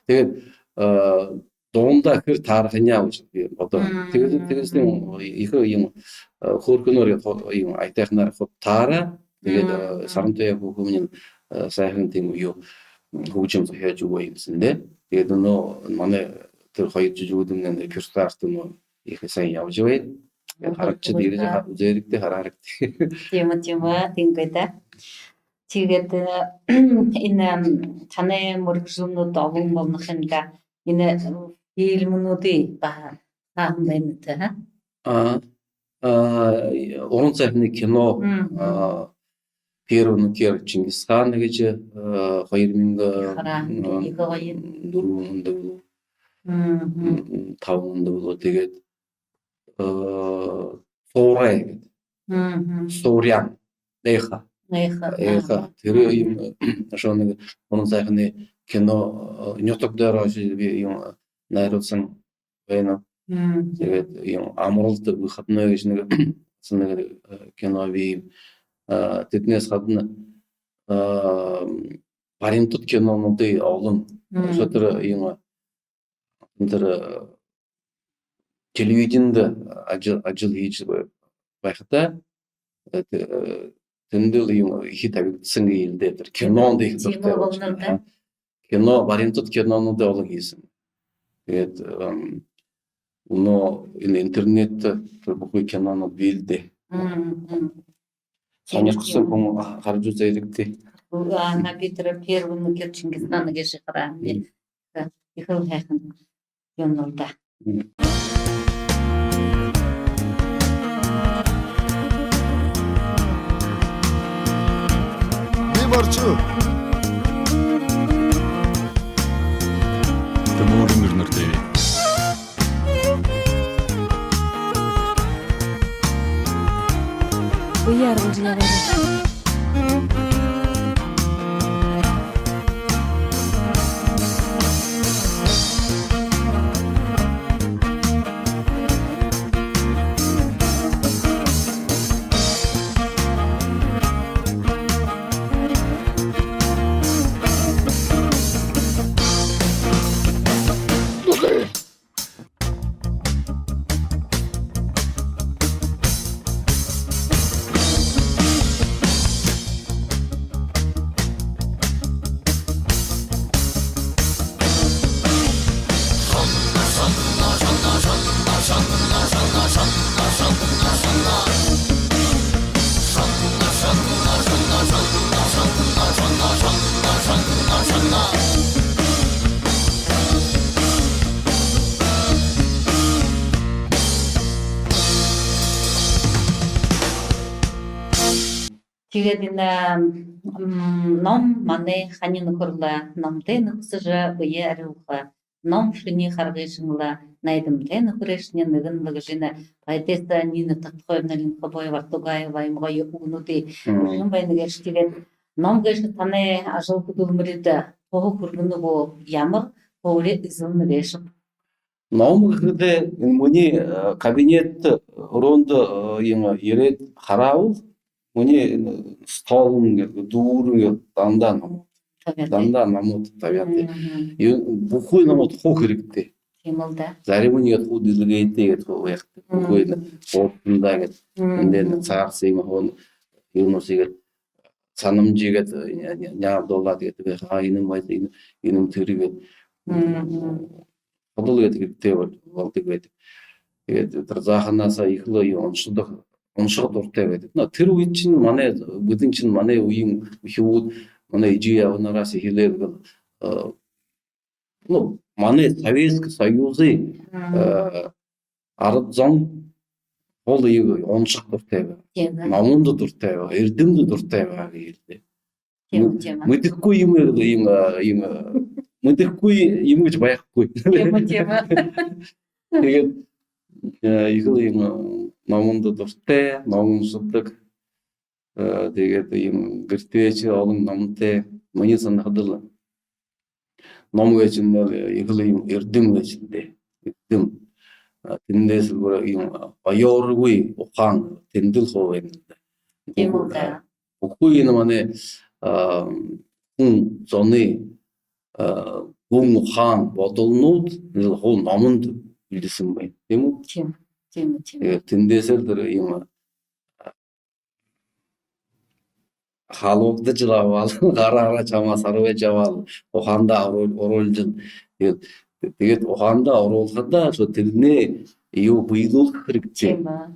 Тиигээд, а, дуунда хэр таарахань гэжэ би одоо. Тиигээд, тиигээд юм ехэ юм, а, хөөрхэнөөр юм айтайханаар хуу таараа. Тиигээд, э, Сарантуяа бүхэмни, э, һайхан тиимэ юу, хүгжэм зохёожо үгөө юм һэн даа. Тиигээд мүнөө манай тэрэ хоёр жүжэгүүдэмнай репертуарта мүнөө ехэ һайн ябажа байна. Харагшад ерээд үзөөрэгты, хараарагты. Тиимэ, тиимэ, тиимэ даа. Тиигээд, э, энэ, ам, танай мэргэжэлнүүд олон болоно ха юм даа. Энэ, э, фильмнүүдые баһа хааһан байнат, а? А, а, уран һайханай кино, а, «Первый нукер Чингисхана» гэжэ, а, хоёр мянга, ехэ гоё, м, дүрбэн ондо болоо. Мгм. М, табан ондо болоо. Тиигээд, а, «Суурай» гээд. Мгм. «Суурян». «Эхо». «Эхо». «Эхо». Ага. Тэрэ юм, э, үшөө нэгэ уран һайханай кино, э, нютаг дээрэ ошожо би юм, э, найруулһан байна. Мгм. Тиигээд юм «Амаралта», «Выходной» гэжэ нэгэ, нэгэ, э, кино бии юм. Э, тэдэнээс гадна, э, баримтат кинонуудые олон. Мгм. Үшөө тэрэ юм, э, тэрэ, э, телевиденидэ ажал, ажал хэжэ бай-, байхадаа, э, тэ-, э, тэндэл юм ехэ табигдаһан гээл даа, тэрэ кинондо ехэ дуратай болоһон. Тиимэ болоно даа. А, кино, баримтат кинонуудые олон хэһэн. Тиигээд, эм, мүнөө энэ интернеттэ тэрэ бүхы кинонууд бии л даа. Мгм, мгм. Сонирхоһон хүн хаража үзөөрэгты. Ана би тэрэ «Первый нукер Чингисхана» гэжэ хараа. Мгм. Ехэл һайхан юм лэ даа. Мгм. Би барчу. Тэмүүрэн Эрнэртэеви. Бэеэ аргалжа ябаарай. Тиигээд энэ, м, ном манай хани нүхэр лэ номтой нүхэсэжэ бэеэ арюулха. Ном шинии харгышан лэ найдамтай нүхэршни нэгэн лэ гэжэ энэ поэтесса Нина Тактаковна Линхобоева-Артугаева иимэ гоё үгэнүүдые, мм, хэлэһэн байна гээшэ. Тиигээд ном гээшэ танай ажал хүдэлмэридэ туһа хүргэнэ гү, ямар һуури эзэлнэ гээшэб? Ном гэхэдээ энэ минии, э, кабинетдэ, э, урданда, э, юм ерээд хараабал, минии, э, столын гээд, дүүрэн гээд дандаа номууд. Табяатай. Дандаа номууд табяатай. Мгм. Юу, бүхы номууд хуу хэрэгтэй. Тиимэл даа. Заримань гээд хуу дэлгээтэй гээд хуу байхатай. Мгм. Бүхы энэ хуудаһандаа гээд. Мгм. Эндээ саарһа юм хуу юунуудые гээд, һанамжаа гээд, э, ня-, ня-, няалдуулаад гээд байха. А, энэмнай, энэ, энэмнай тэрэ гээд. Мгм. Ходол гээд хэрэгтэй бол-, болдог байдаг. Тиигээд тэрэ зааханһаа ехэл юм уншадаг, уншаха дуратай байдаг. Но тэрэ үе шэнь манай, бидэн шэнь, манай үеын үхибүүд, манай эжы абанарһаа эхилээд гээд, э, ну, манай Советскэ Союзай, мгм, э, арад зон хуу юм уншаха дуратай байгаа. Тиимэ. Номондо дуратай байгаа, эрдэмдэ дуратай байгаа гээл даа. Тиимэ, мэ-, тиимэ. Мэдэхэгүй юм гээл, юм, а, юм, а, мэдэхэгүй юм гэжэ байхагүй. Тиимэ, тиимэ. Тиигээд, э, ехэл юм, а, номондо дуратай, ном уншадаг. Э, тиигээд юм гэртээшье олон номтой. Минии һанахадал ном гээшэнь, э, ехэл юм эрдэм гээшэ даа. Эрдэм. А, тэндээс бүри юм, а, оёоргүй ухаан тэндэл хуу байна даа. Тиимэл даа. Бүхы энэ манай, а, хүн зоной, а, хүн ухаан, бодолнууд энэ хуу номондо үлдэһэн байна. Тиимэ гү? Тиимэ, тиимэ, тиимэ. Э, тэндээһээл тэрэ юм, а, халуугдажал абаал, гараараа чамаа сарбайжал абаал, ухаандаа оруул-, оруулжал. Тиигээд, тиигээд ухаандаа оруулхадаа, шо тэрэнээ юу бэелүүлхэ хэрэгтэй. Тиимэ.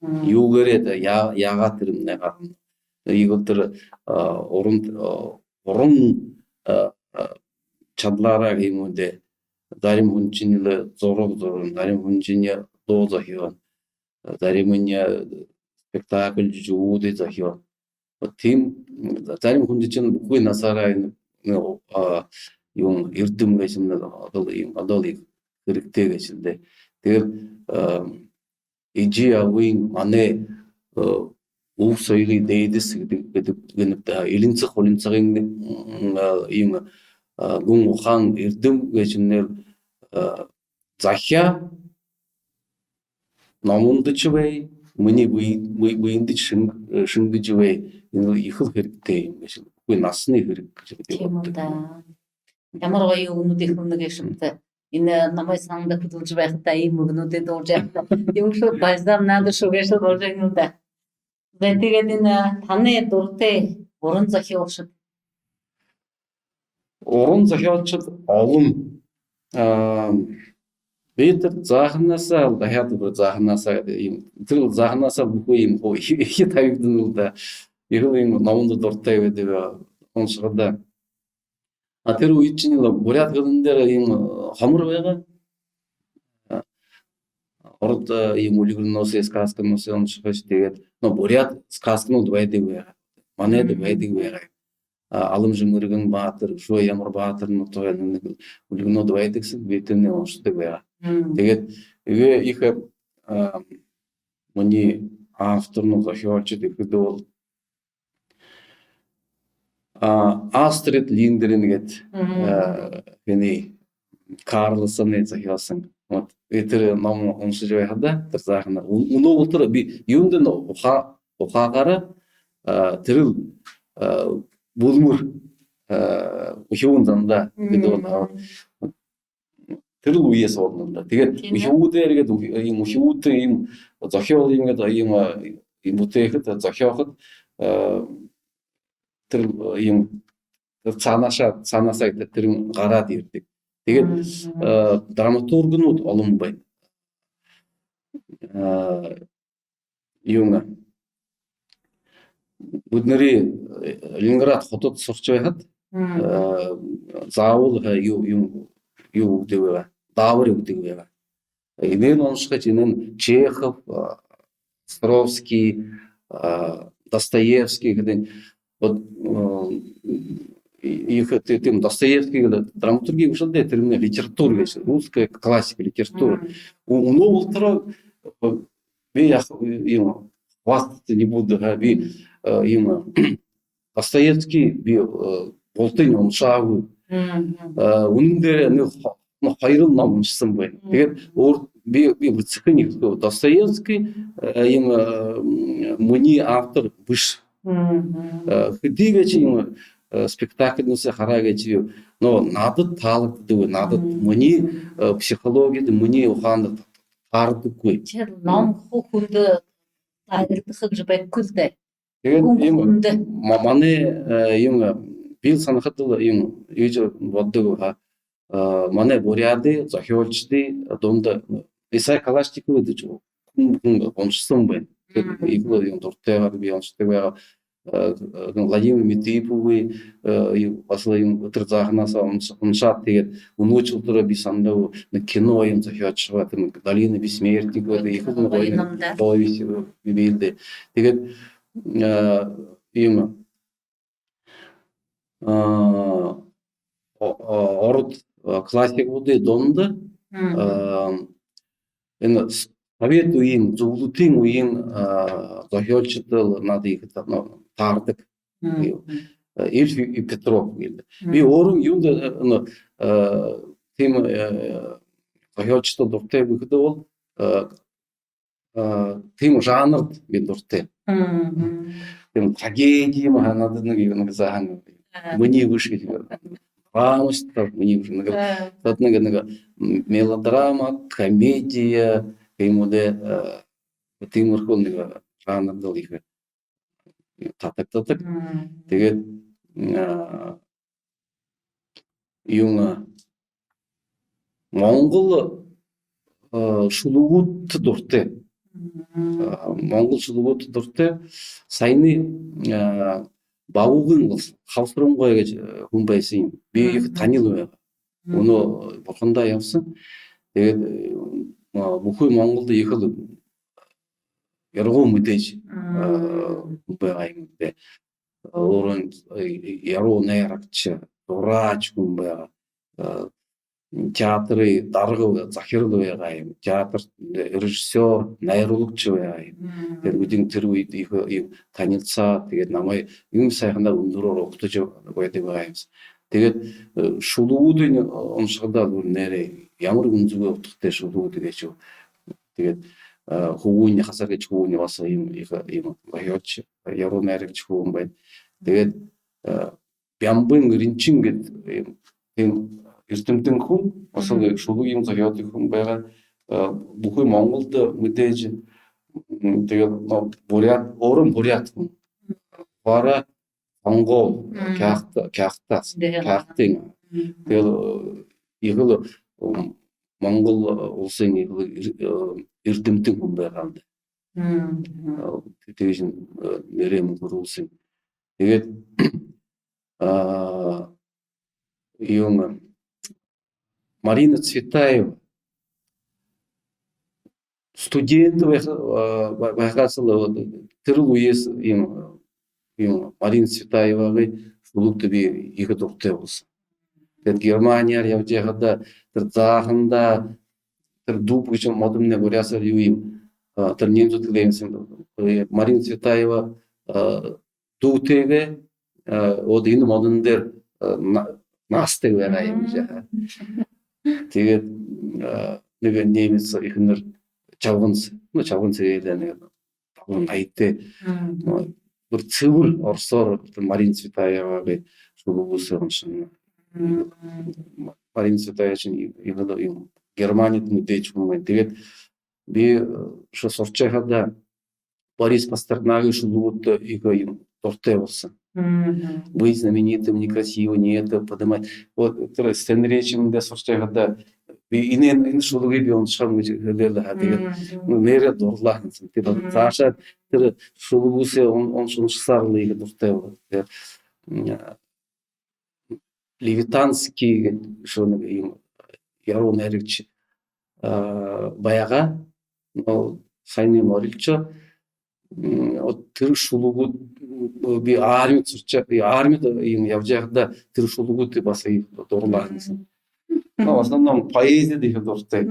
Мм. Юугээрээ, яа-, яагаад тэрэмнай гарана. Иигээд тэрэ, а, уран, а, уран, а, а, чадалаараа юм даа. Зарим хүншни лэ зураг зурана, зарим хүншни дуу зохёоно, заримынь спектакль, жүжэгүүдые зохёоно. Вот тиимэ, м, зарим хүндэ шэнь бүхы наһаараа энэ, ну, а, юм, эрдэм гээшэмнай одоол юм, одоол ехэ хэрэгтэй гээшэл даа. Тиигээд, а, эжы абын, манай, э, уг соёлой дээдэс гэдэг, гэдэг гэнэб даа, элинсэг хулинсагай, м, а, юм, а, гүн ухаан, эрдэм гээшэмнай, а, захяа номондо шье бай, минии бэе-, бэе-, бэедэ шэн-, э, шэнгэжэ бай. Энэ ехэл хэрэгтэй юм гээшэл. Бүхы наһанай хэрэг гээшэл. Тиимэ даа. Ямар гоё үгэнүүдые хэлэнэ гээшэбта. Энэ номой һананда хүдэлжэ байхадаа иимэ үгэнүүдые дуулажа байхада, юун шуу, бальзам на душу гээшэл боложо байна даа. За, тиигээд энэ танай дуратай уран зохёолшод? Уран зохёолшод олон. А, би тэрэ заахан наһаа, дахяад тэрэ заахан наһаа гэдэг юм. Тэрэл заахан наһаа бүхы юм хуу ехэ табигданал даа. Ехэл юм номондо дуратай байдаг, а, уншахада. А, тэрэ үедэшни лэ буряад хэлэн дээрэ юм, э, хомор байгаа. А, ород, э, юм үльгэрнүүдые, сказкануудые уншахаш, тиигээд, но буряад сказканууд байдаг байгаа. Манайда байдаг байгаа. А, Аламжа Мэргэн баатар, үшөө ямар баатар, но тоо нэгэ үльгэрнүүд байдаг һэн, би тэрэнээ уншадаг байгаа. Тиигээд эгээ ехэ, а, минии авторнууд, зохёолшод гэхэдэ бол, а, Астрид Линдгрен гээд, а, энэ Карлсоной зохёоһон. Вот, би тэрэ ном уншажа байхада, тэрэ заахан, ү-, үнөө болотор би юундэ, но уха-, ухаагаараа, а, тэрэл, а, бүлмэр, а, үхибүүн зандаа гэдэг бол, а, тэрэл үеэс болоно даа. Тиигээд үхибүүдээр гээд, үхи-, юм үхибүүдтэ юм зохёол юм гээд, юм, а, юм бүтээхэдэ, зохёоходо, а, тэрэл, а, юм, тэрэ һанаашаа, һанаашаа тэрэ гараад ерэдэг. Тиигээд, а, драматургнууд олон байна. А, юун, бидэнэрэй, э, Ленинград хотодо һуржа байхада, э, заабол, э, юу, юу, юу үгэдэг байгаа, даабари үгэдэг байгаа. Энээн уншахаш, энээн Чехов, а, Островский, а, Достоевский гэдэг. Вот, э, ехэ тэ-, тиимэ Достоевский гэдэг драматурги бэшэл даа, тэрэмнай литература гээшэ, русская классика литература. Ү-, үнөө болотор, э, би яах, юм, хвастаться не буду, а, би, э, юм, Достоевский би, э, бултыень уншаагүй. Э, үнэн дээрээ нэгэ хо-, ну, хоёрол ном уншаһан байна. Тиигээд өөр би, би бү-, сэхынь Достоевский, э, юм, э, м, минии автор бэшэ. Э, хэды гээшэ юм, э, спектакльнуудые хараа гээшэ, но надад таалагдадаггүй, надад минии, э, психологида, минии ухаанда таардаггүй. Тэрэ ном хуу хүндэ таалагдахал жэ байхагүй л даа. Тиигээд юм хүндэ. Ма-, манай, э, юм, э, би һанахадал юм, юуж бододог ха, э, манай буряадай зохёолшодой дунда Исай Калашников гэдэг хүн, хүн уншаһан байна. Тиигээд ехэл юм дуратайгаар би уншадаг байгаа. Э, э, Владимир Митыповай, э, и баһал юм тэрэ заахан наһаа унш-, уншаад, тиигээд үнөөшье болотор би һанадагби, нэгэ кино юм зохёожо байгаа, тэрэ нэгэ «Долина бессмертников», это ехэл нэгэ гоё юм даа. Повесть, э, бии л даа. Тиигээд, э, юм, э, о-, о-, ород, э, классигуудай дунда, э, энэ с-, совет үеын, зүблэлтын үеын, э, зохёолшодтол надад ехэ та-, ну, таардаг. Э, Ильф и Петров гэдэг. Би өөрөө юундэ, э, ну, э, тиимэ, э, зохёолшодтол дуратайб гэхэдэ бол, э, э, тиимэ жанрда би дуратай. Тиимэ трагеди юм, ха, надад нэгэ, нэгэ заахан. Минии бэшэ гэжэ. Драма шүү дээ, минии бэшэ. Нэгэ, тиигээд нэгэ, нэгэ мелодрама, комедия, тиимэ даа, э, тиимэрхүү нэгэ жанрдал ехэ татагдадаг. Тэгээд юун, монгол шүлэгүүдтэ дуратай. Монгол шүлэгүүдтэ дуратай. Саяны Бабугын Хавсарангой гэжэ хүн байһан юм. Би ехэ танил байгаа. Мүнөө бурхандаа ябаһан. Тэгээд бүхы Монголдо ехэл яргуу мэдээжэ хүн байгаа юм бэ. Өөрын яруу найрагша, зураашан хүн байгаа. Театрай дарга, захирал байгаа юм. Театр режиссёр, найруулагша байгаа юм. Тэгээд бидэн тэрэ үедэ ехэ юм танилсаа, тэгээд намайе юм һайханаар үндэрөөр угтажа байдаг байгаа юм. Тэгээд шүлэгүүдынь уншахадаа, нээрээ, ямар гүнзэгы утгатай шүлэгүүд гээшэб. Тэгээд Хүбүүниинь, Хазар гэжэ хүбүүниинь баһа юм ехэ юм зохёолшо, яруу найрагша хүн байна. Тэгээд Бямбын Ринчин гэдэг юм эрдэмтэн хүн, баһал шүлэг юм зохёодог хүн байгаа. Бүхы Монголдо мэдээжэ. Тэгээд буряад, өөрөө буряад хүн. Бараа Монгол, Кяхта, Кяхта, Кяхтын. Тэгэл ехэл Монгол уласай ехэл эрдэмтэн хүн байгаа юм даа. Тэгжэ нэрээ мүнхэрүүлһэн. Тэгээд юм, Марина Цветаева студент байха, байхаһаа тэрэ үеһөө юм, юм Марина Цветаевагай шүлэгтэ би ехэ дуратай болоһон. Тэгээд Германияар ябажа байхадаа, тэрэ заахан даа, тэрэ дуб гэжэ модомнай буряадаар юу юм, тэрэ немцүүд хэлээ юм һэн. Марина Цветаева дүүтэйгээ, вот энэ модон дээрэ наһатай байгаа юм гэжэ. Тэгээд нэгэ немец эхэнэр, чабган, ну, чабган сэрээлээ, нэгэ табан наһатай. Бүри сэбэр оросоор тэрэ Марина Цветаевагай шүлэгүүдые уншана. Марина Цветаевачнай ехэл юм Германида мэдээжэ хүн байна. Тэгээд би һуршажа байхадаа Борис Пастернагай шүлэгүүдтэ ехэ юм дуратай болоһон. Быть знаменитым некрасиво, не это подымать. Вот тэрэ Стэнли Ричмондо һуршажа байхадаа би энэ, энэ шүлэгые би уншахам гэжэ хэлээ лэ һаа. Тэгээд нээрээ дурлаа һэн. Тэгээд саашаа тэрэ шүлэгүүдые уншажа, уншажа һаарлаа, ехэ дуратай болоод. Тэгээд Левитанский гэдэг шүлэг юм, яруу найрагша байгаа. Но һаяны морилшоо. Вот тэрэ шүлэгүүд, би армида һуршажа, би армида юм ябажа байхадаа тэрэ шүлэгүүдтэ баһа ехэ дурлаа һэн. Но в основном поэзиядэ ехэ дуратай.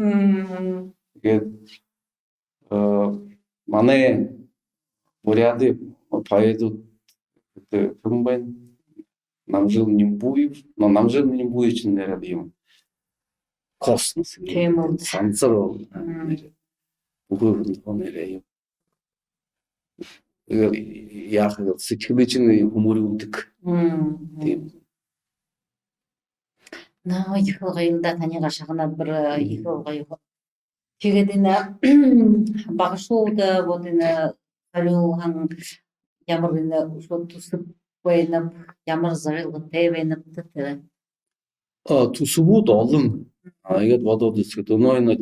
Тэгээд манай буряадай поэдүүд, хэн байна? Намжил Нимбуев. Но Намжил Нимбуевшни нээрээ юм космос. Тиимэ. Сансар бол нээрээ. Бүхы хүн нээрээ юм. Иигээд яахаб, сэдьхэлыешни хүмэрилдэг. Тиимэ. Но ехэл гоё юм даа, таниие шагнаад, бүри ехэл гоё. Тиигээд энэ багашуулда, вот, энэ зорюулһан ямар энэ шүлэг түсэб байнаб, ямар зорилготой байнабта тэрэ? Түсэбүүд олон. Иигээд бодоод үзэхэдэ, но энэ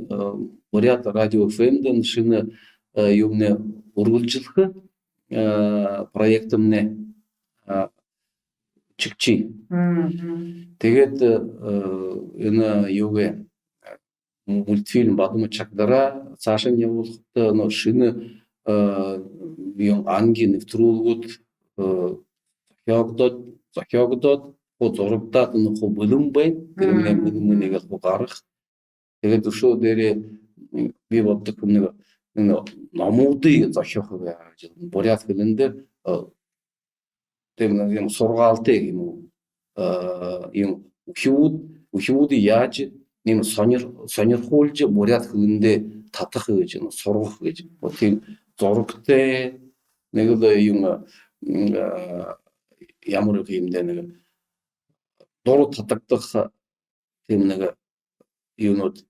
Буряад радио ФМ-дэ шэнэ юумэнэй үргэлжэлхэ проектмнай чигшээ. Тиигээд энэ юугээ, мультфильм «Бадма Чагдара» саашань ябуулхада, но шэнэ юм анги нэбтэрүүлгүүд зохёогдоод, зохёогдоод, хуу зурагдаад, но хуу бэлэн байна. Тэрэмнай мэнэ-мэнэ иигээд хуу гараха. Тиигээд үшөө дээрээ би бододог юм, нэгэ, нэгэ номуудые зохёохо байгаа гэжэ. Буряад хэлэн дээрэ тиимэ юм сургаалтай юм, юм үхибүүд, үхибүүдые яажа юм сонир-, сонирхуулжа, буряад хэлэндээ татаха гэжэ, юм сургаха гэжэ. Вот тиимэ зурагтай, нэгэ лэ юм ямар гэхэ юм даа, нэгэ дура татагдаха тиимэ нэгэ юунууд,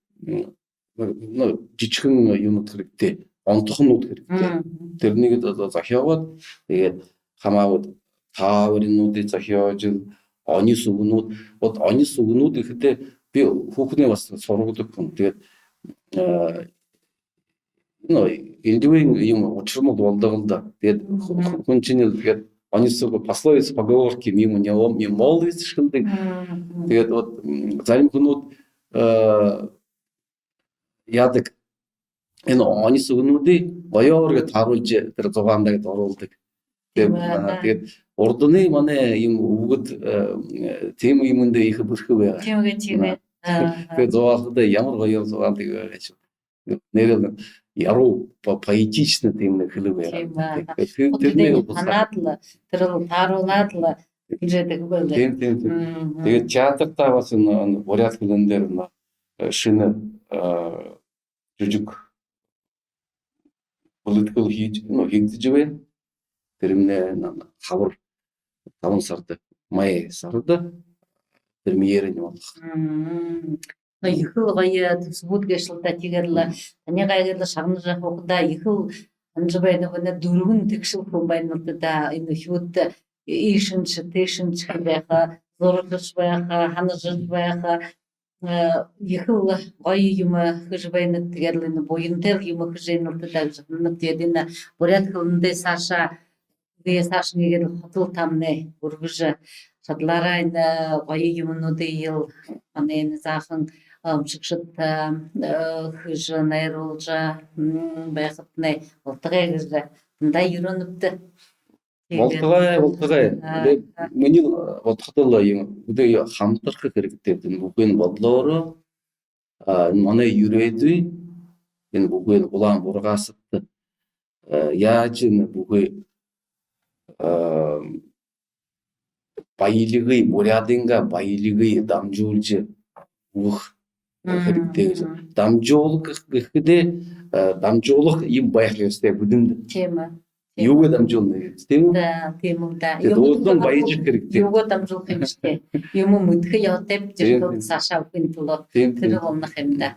ну, жэжэхэн юунууд хэрэгтэй, онтохонууд хэрэгтэй. Тэрэниие зохёогоод, тиигээд хамаагүй таабаринуудые зохёожол, онис үгэнүүд, вот онис үгэнүүд гэхэдээ би хүүхэнэй баһа һургадаг хүн. Тиигээд, э, ну, элдэбын юм ушарнууд болдог лэ даа. Тиигээд хүн шэнэл, тиигээд онис үгэ, пословицы, поговорки, мимо него, мимо молвиц шэнэл. Тиигээд вот, м, зарим хүнүүд, э, яадаг, энэ онис үгэнүүдые гоёор гээд тааруулжа, тэрэ зугаанда гээд оруулдаг. Тиигээд, тиимэ, аа, тиигээд урданай манай юм үгэнүүд, э, тиимэ юумэндэ ехэ бэрхэ байгаа. Тиимэ, тиимэ. Аа. Тиигээд зугаалхада ямар гоёор зугаалдаг байгаа гээшэб. Нээрээ лэ яруу, по-, поэтично тиимэ нэгэ хэлэ байгаа. Тиимэ. Тиигээд тэрэнээ тэрэнээ ханаад лэ, тэрэл тааруулаад лэ хэлэдэг байгаа. Тиимэ, тиимэ, тиимэ. Тиигээд театрта баһа энэ, энэ буряад хэлэн дээрэ энэ, э, шэнэ, э, жүжэг бэлэдхэл хии-, ну, хэгдэжэ байна. Тэрэмнай н-, н-, хабар табан сарада, май сарада премьерань болохо. Ну, ехэл гоё түсэбүүд гээшэл даа. Тиигээд лэ таниие гээд лэ шагнажа һуухадаа, ехэл һанажа байнаб, энэ дүрбэн тэгшэл хүн байна лэ даа. Энэ хүнүүдтэ иишэнь, тиишэнь гэжэ байха, зуража байха, һанажа байха, э, ехэл гоё юумэ хэжэ байна. Тиигээд лэ энэ буянтай юумэ хэжэ байна лэ даа гэжэ һананаб. Тиигээд энэ буряад хэлэндээ саашаа, тиигээд саашань иигээд лэ ходол таамнай үргэжэ, шадалаараа энэ гоё юумэнүүдые лэ манай энэ заахан, э, уншагшадта, э, хэжэ, найруулжа, м, байхатнай болтогой гэжэ танда юрөөнэбди. Болтогой, болтогой. Аа. Тиигээд минии бодоходол юм, бидэ хамтарха хэрэгтэй. Энэ бүхы бодолоороо, а, манай юрээдүй, энэ бүхы Улаан Бургасапта, а, яажа энэ бүхы, а, баялигые, буряадайнгаа баялигые дамжуулжа үгэхэ хэрэгтэй гэжэ. Дамжуулга гэхэдээ, а, дамжуулха юм байха ёһотой бүгэдэндэ. Тиимэ. Юугээ дамжуулна гэжэ, тиимэ гү? Да, тиимэ гү, да. Тиигээд уулзан баяжарха хэрэгтэй. Юугээ дамжуулха юм шэб. Юумэ мэдэхэ ёһотойбди, тиимэ, тиимэ, саашаа үгэхын тула. Тиимэ, тэрэ, тиимэ, болоно ха юм даа.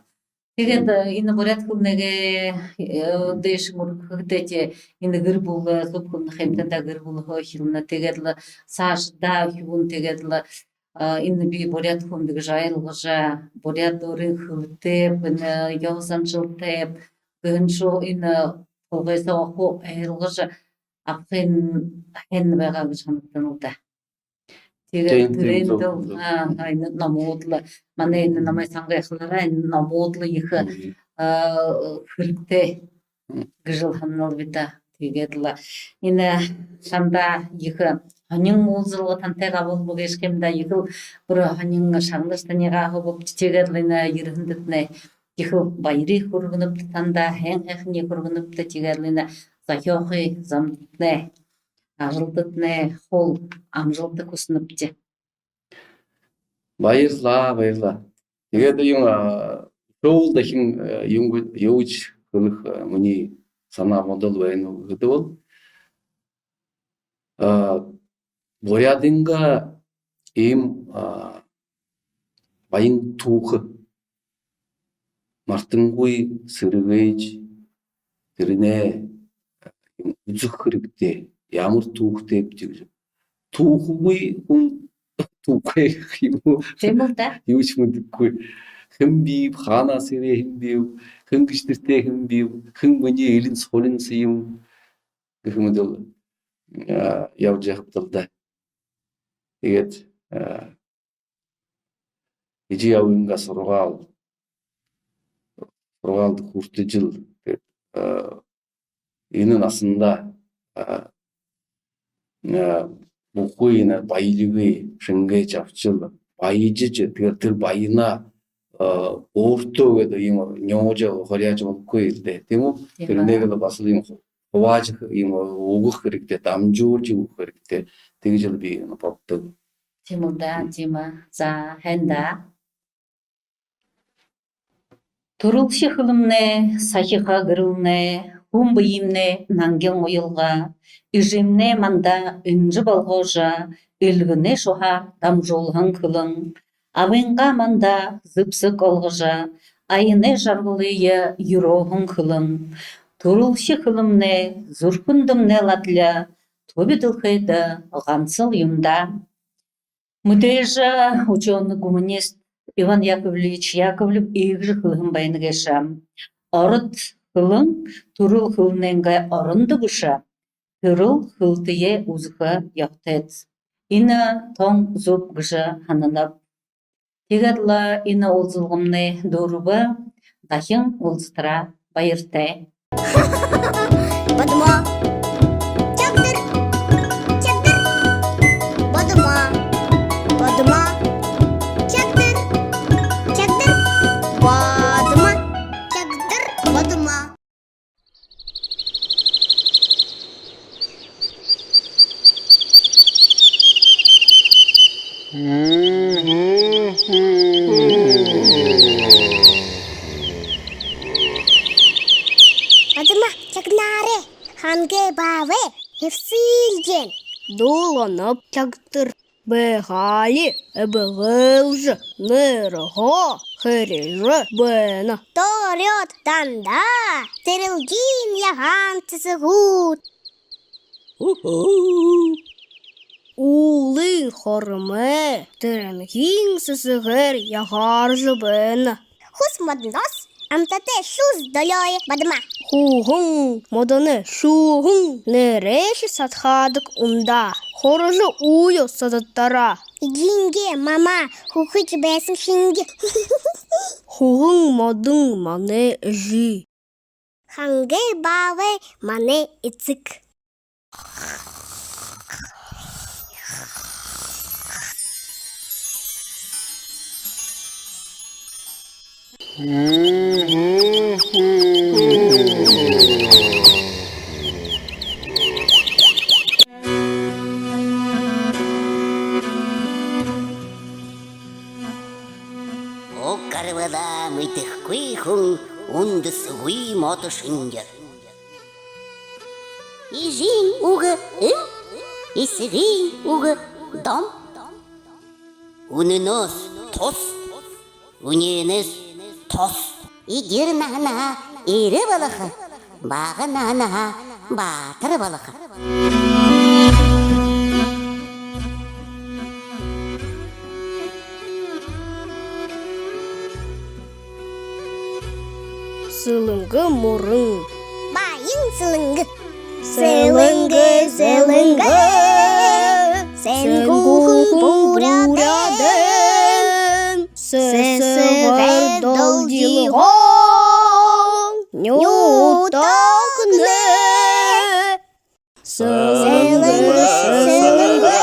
Тиигээд, э, энэ буряад хэлэнэйнгээ, э, дээшэнь үргэхэдээ, тээ, энэ гэр бүлэ, э, зүб хэлэнэ ха юм даа, гэр бүлэ хөөрэхэ юм даа. Тиигээд лэ саашадаа үхибүүн, тиигээд лэ, э, энэ би буряад хүмби гэжэ ойлгожо, буряад дүүрэн хэлэтэйб, энэ ёһо заншалтайб гэһэн шуу, энэ толгой соогоо ойлгожо абахань һайн байгаа гэжэ һанагдана лэ даа. Тиигээд, тиимэ, тиимэ, түрүүндэл, зүб, зүб, а, а, энэ номууд лэ, манай энэ номой сангай ахалаараа энэ номууд лэ ехэ, а, хэрэгтэй гэжэл һананал би даа. Тиигээд лэ энэ шанда ехэ һонин уулзалга тантай габал бү гээшэ ха юм даа, ехэл бүри һонин шагнажа танигаа һуубабди. Тиигээд лэ энэ ерэһэндэтнай ехэ баяр хүргэнэбди танда, һайн һайханиие хүргэнэбди. Тиигээд лэ энэ зохёохы замдатнай, ажалдатнай хуу амжалта хүсэнэбди. Баярлаа, баярлаа. Тиигээд юм, а, үшөөл дахин, а, юун гэ-, юуж хэлэхэ, а, минии һанаа бодол байна гү гэхэдэ бол, а, буряадайнгаа иимэ, а, баян түүхэ мартангүй сэргээжэ, тэрэнээ үзэхэ хэрэгтэй. Ямар түүхэтэйб гэжэ. Түүхэгүй хүн түүхэгүй юм гү? Тиимэ лэ даа. Юушье мэдэхэгүй. Хэн биб, хаанаас ерээ һэн биб, хэн гэшэдэртэй һэн биб, хэн минии элинс хулинс юм гэхэ мэтэ лэ, а, ябажа ябахабди даа. Тиигээд, а, эжы абынгаа һургаал, һургаалда хүртэжэл, тиигээд, а, энэ наһандаа, а, а, бүхы энэ баялигые шэнгээжэ абашал, баяжажа, тиигээд тэрэ баянаа, а, өөртөө гээд юм нюужа, хоряажа болохогүй лэ даа. Тиимэ гү? Тиимэ. Тэрэнээ лэ баһал юм хубаажа, юм үгэхэ хэрэгтэй, дамжуулжа үгэхэ хэрэгтэй. Тиигэжэл би бододог. Тиимэ лэ даа, тиимэ. За, һайн даа. Түрэлхи хэлэмнай сахиха гэрэлнай, хүн бэемнай нангин уялга, эжымнай манда энжэ болгожо, эльгэнэй шуһаар дамжуулһан хэлэн, абынгаа манда зэбсэг олгожо, аянай жаргалые юрөөһэн хэлэн. Түрэлхи хэлэмнай зүрхэндэмнай лэ адли, түби дэлхэйдэ гансал юм даа. Мэдээжэ, учёный-гуманист Иван Яковлевич Яковлев иигэжэ хэлэһэн байна гээшэ: ород хэлэн түрэл хэлэнэйнгээ орондо бэшэ, түрэл хэлэтэеэ үзэхэ ёһотойт. Энэ тон зүб гэжэ һананаб. Тиигээд лэ энэ уулзалгамнай дүүрэбэ. Дахин уулзатараа баяртай. Бодомо. Чагдыр. Чагдыр. Бодомо. Бодомо. Чагдыр. Чагдыр. Бодомо. Чагдыр. Бодомо. Бодомо, чагнаарай, хангай баабай хэбсэлжэ байна. Дууланаб, чагдыр. Бэхали эбгэлжэ, нэрһээ хэрижэ байна. Дорёод дандаа тэрэлгын яһан сэсэгүүд. Уулын хормой тэрэнхын сэсэгээр яһааржа байна. Хүс модоноос амтатай шүүс долёо, Бодомо. Хүхюун модоной шүүһэн нэрээшье садхаадаг ундаа. Хорожо үгы садатараа. Эжынгээ мама хүхюуж байһан шэнги. Хүхюун модон манай эжы. Хангай баабай манай эсэгэ. Уг гарбалаа мэдэхэгүй хүн үндэсэгүй модо шэнги. Эжын үгэ эм, эсэгын үгэ дом. Үнэнөөс тус, үнеэнээс тус. Эдир наһанһаа эрэ болохо, бага наһанһаа баатар болохо. Сэлэнгэ мүрэн. Баян Сэлэнгэ. Сэлэнгэ, Сэлэнгэ, сэнгүүхэн Буряадайм. Сэсэгэр долгилгоо нютагни. Сэлэнгэ, Сэлэнгэ,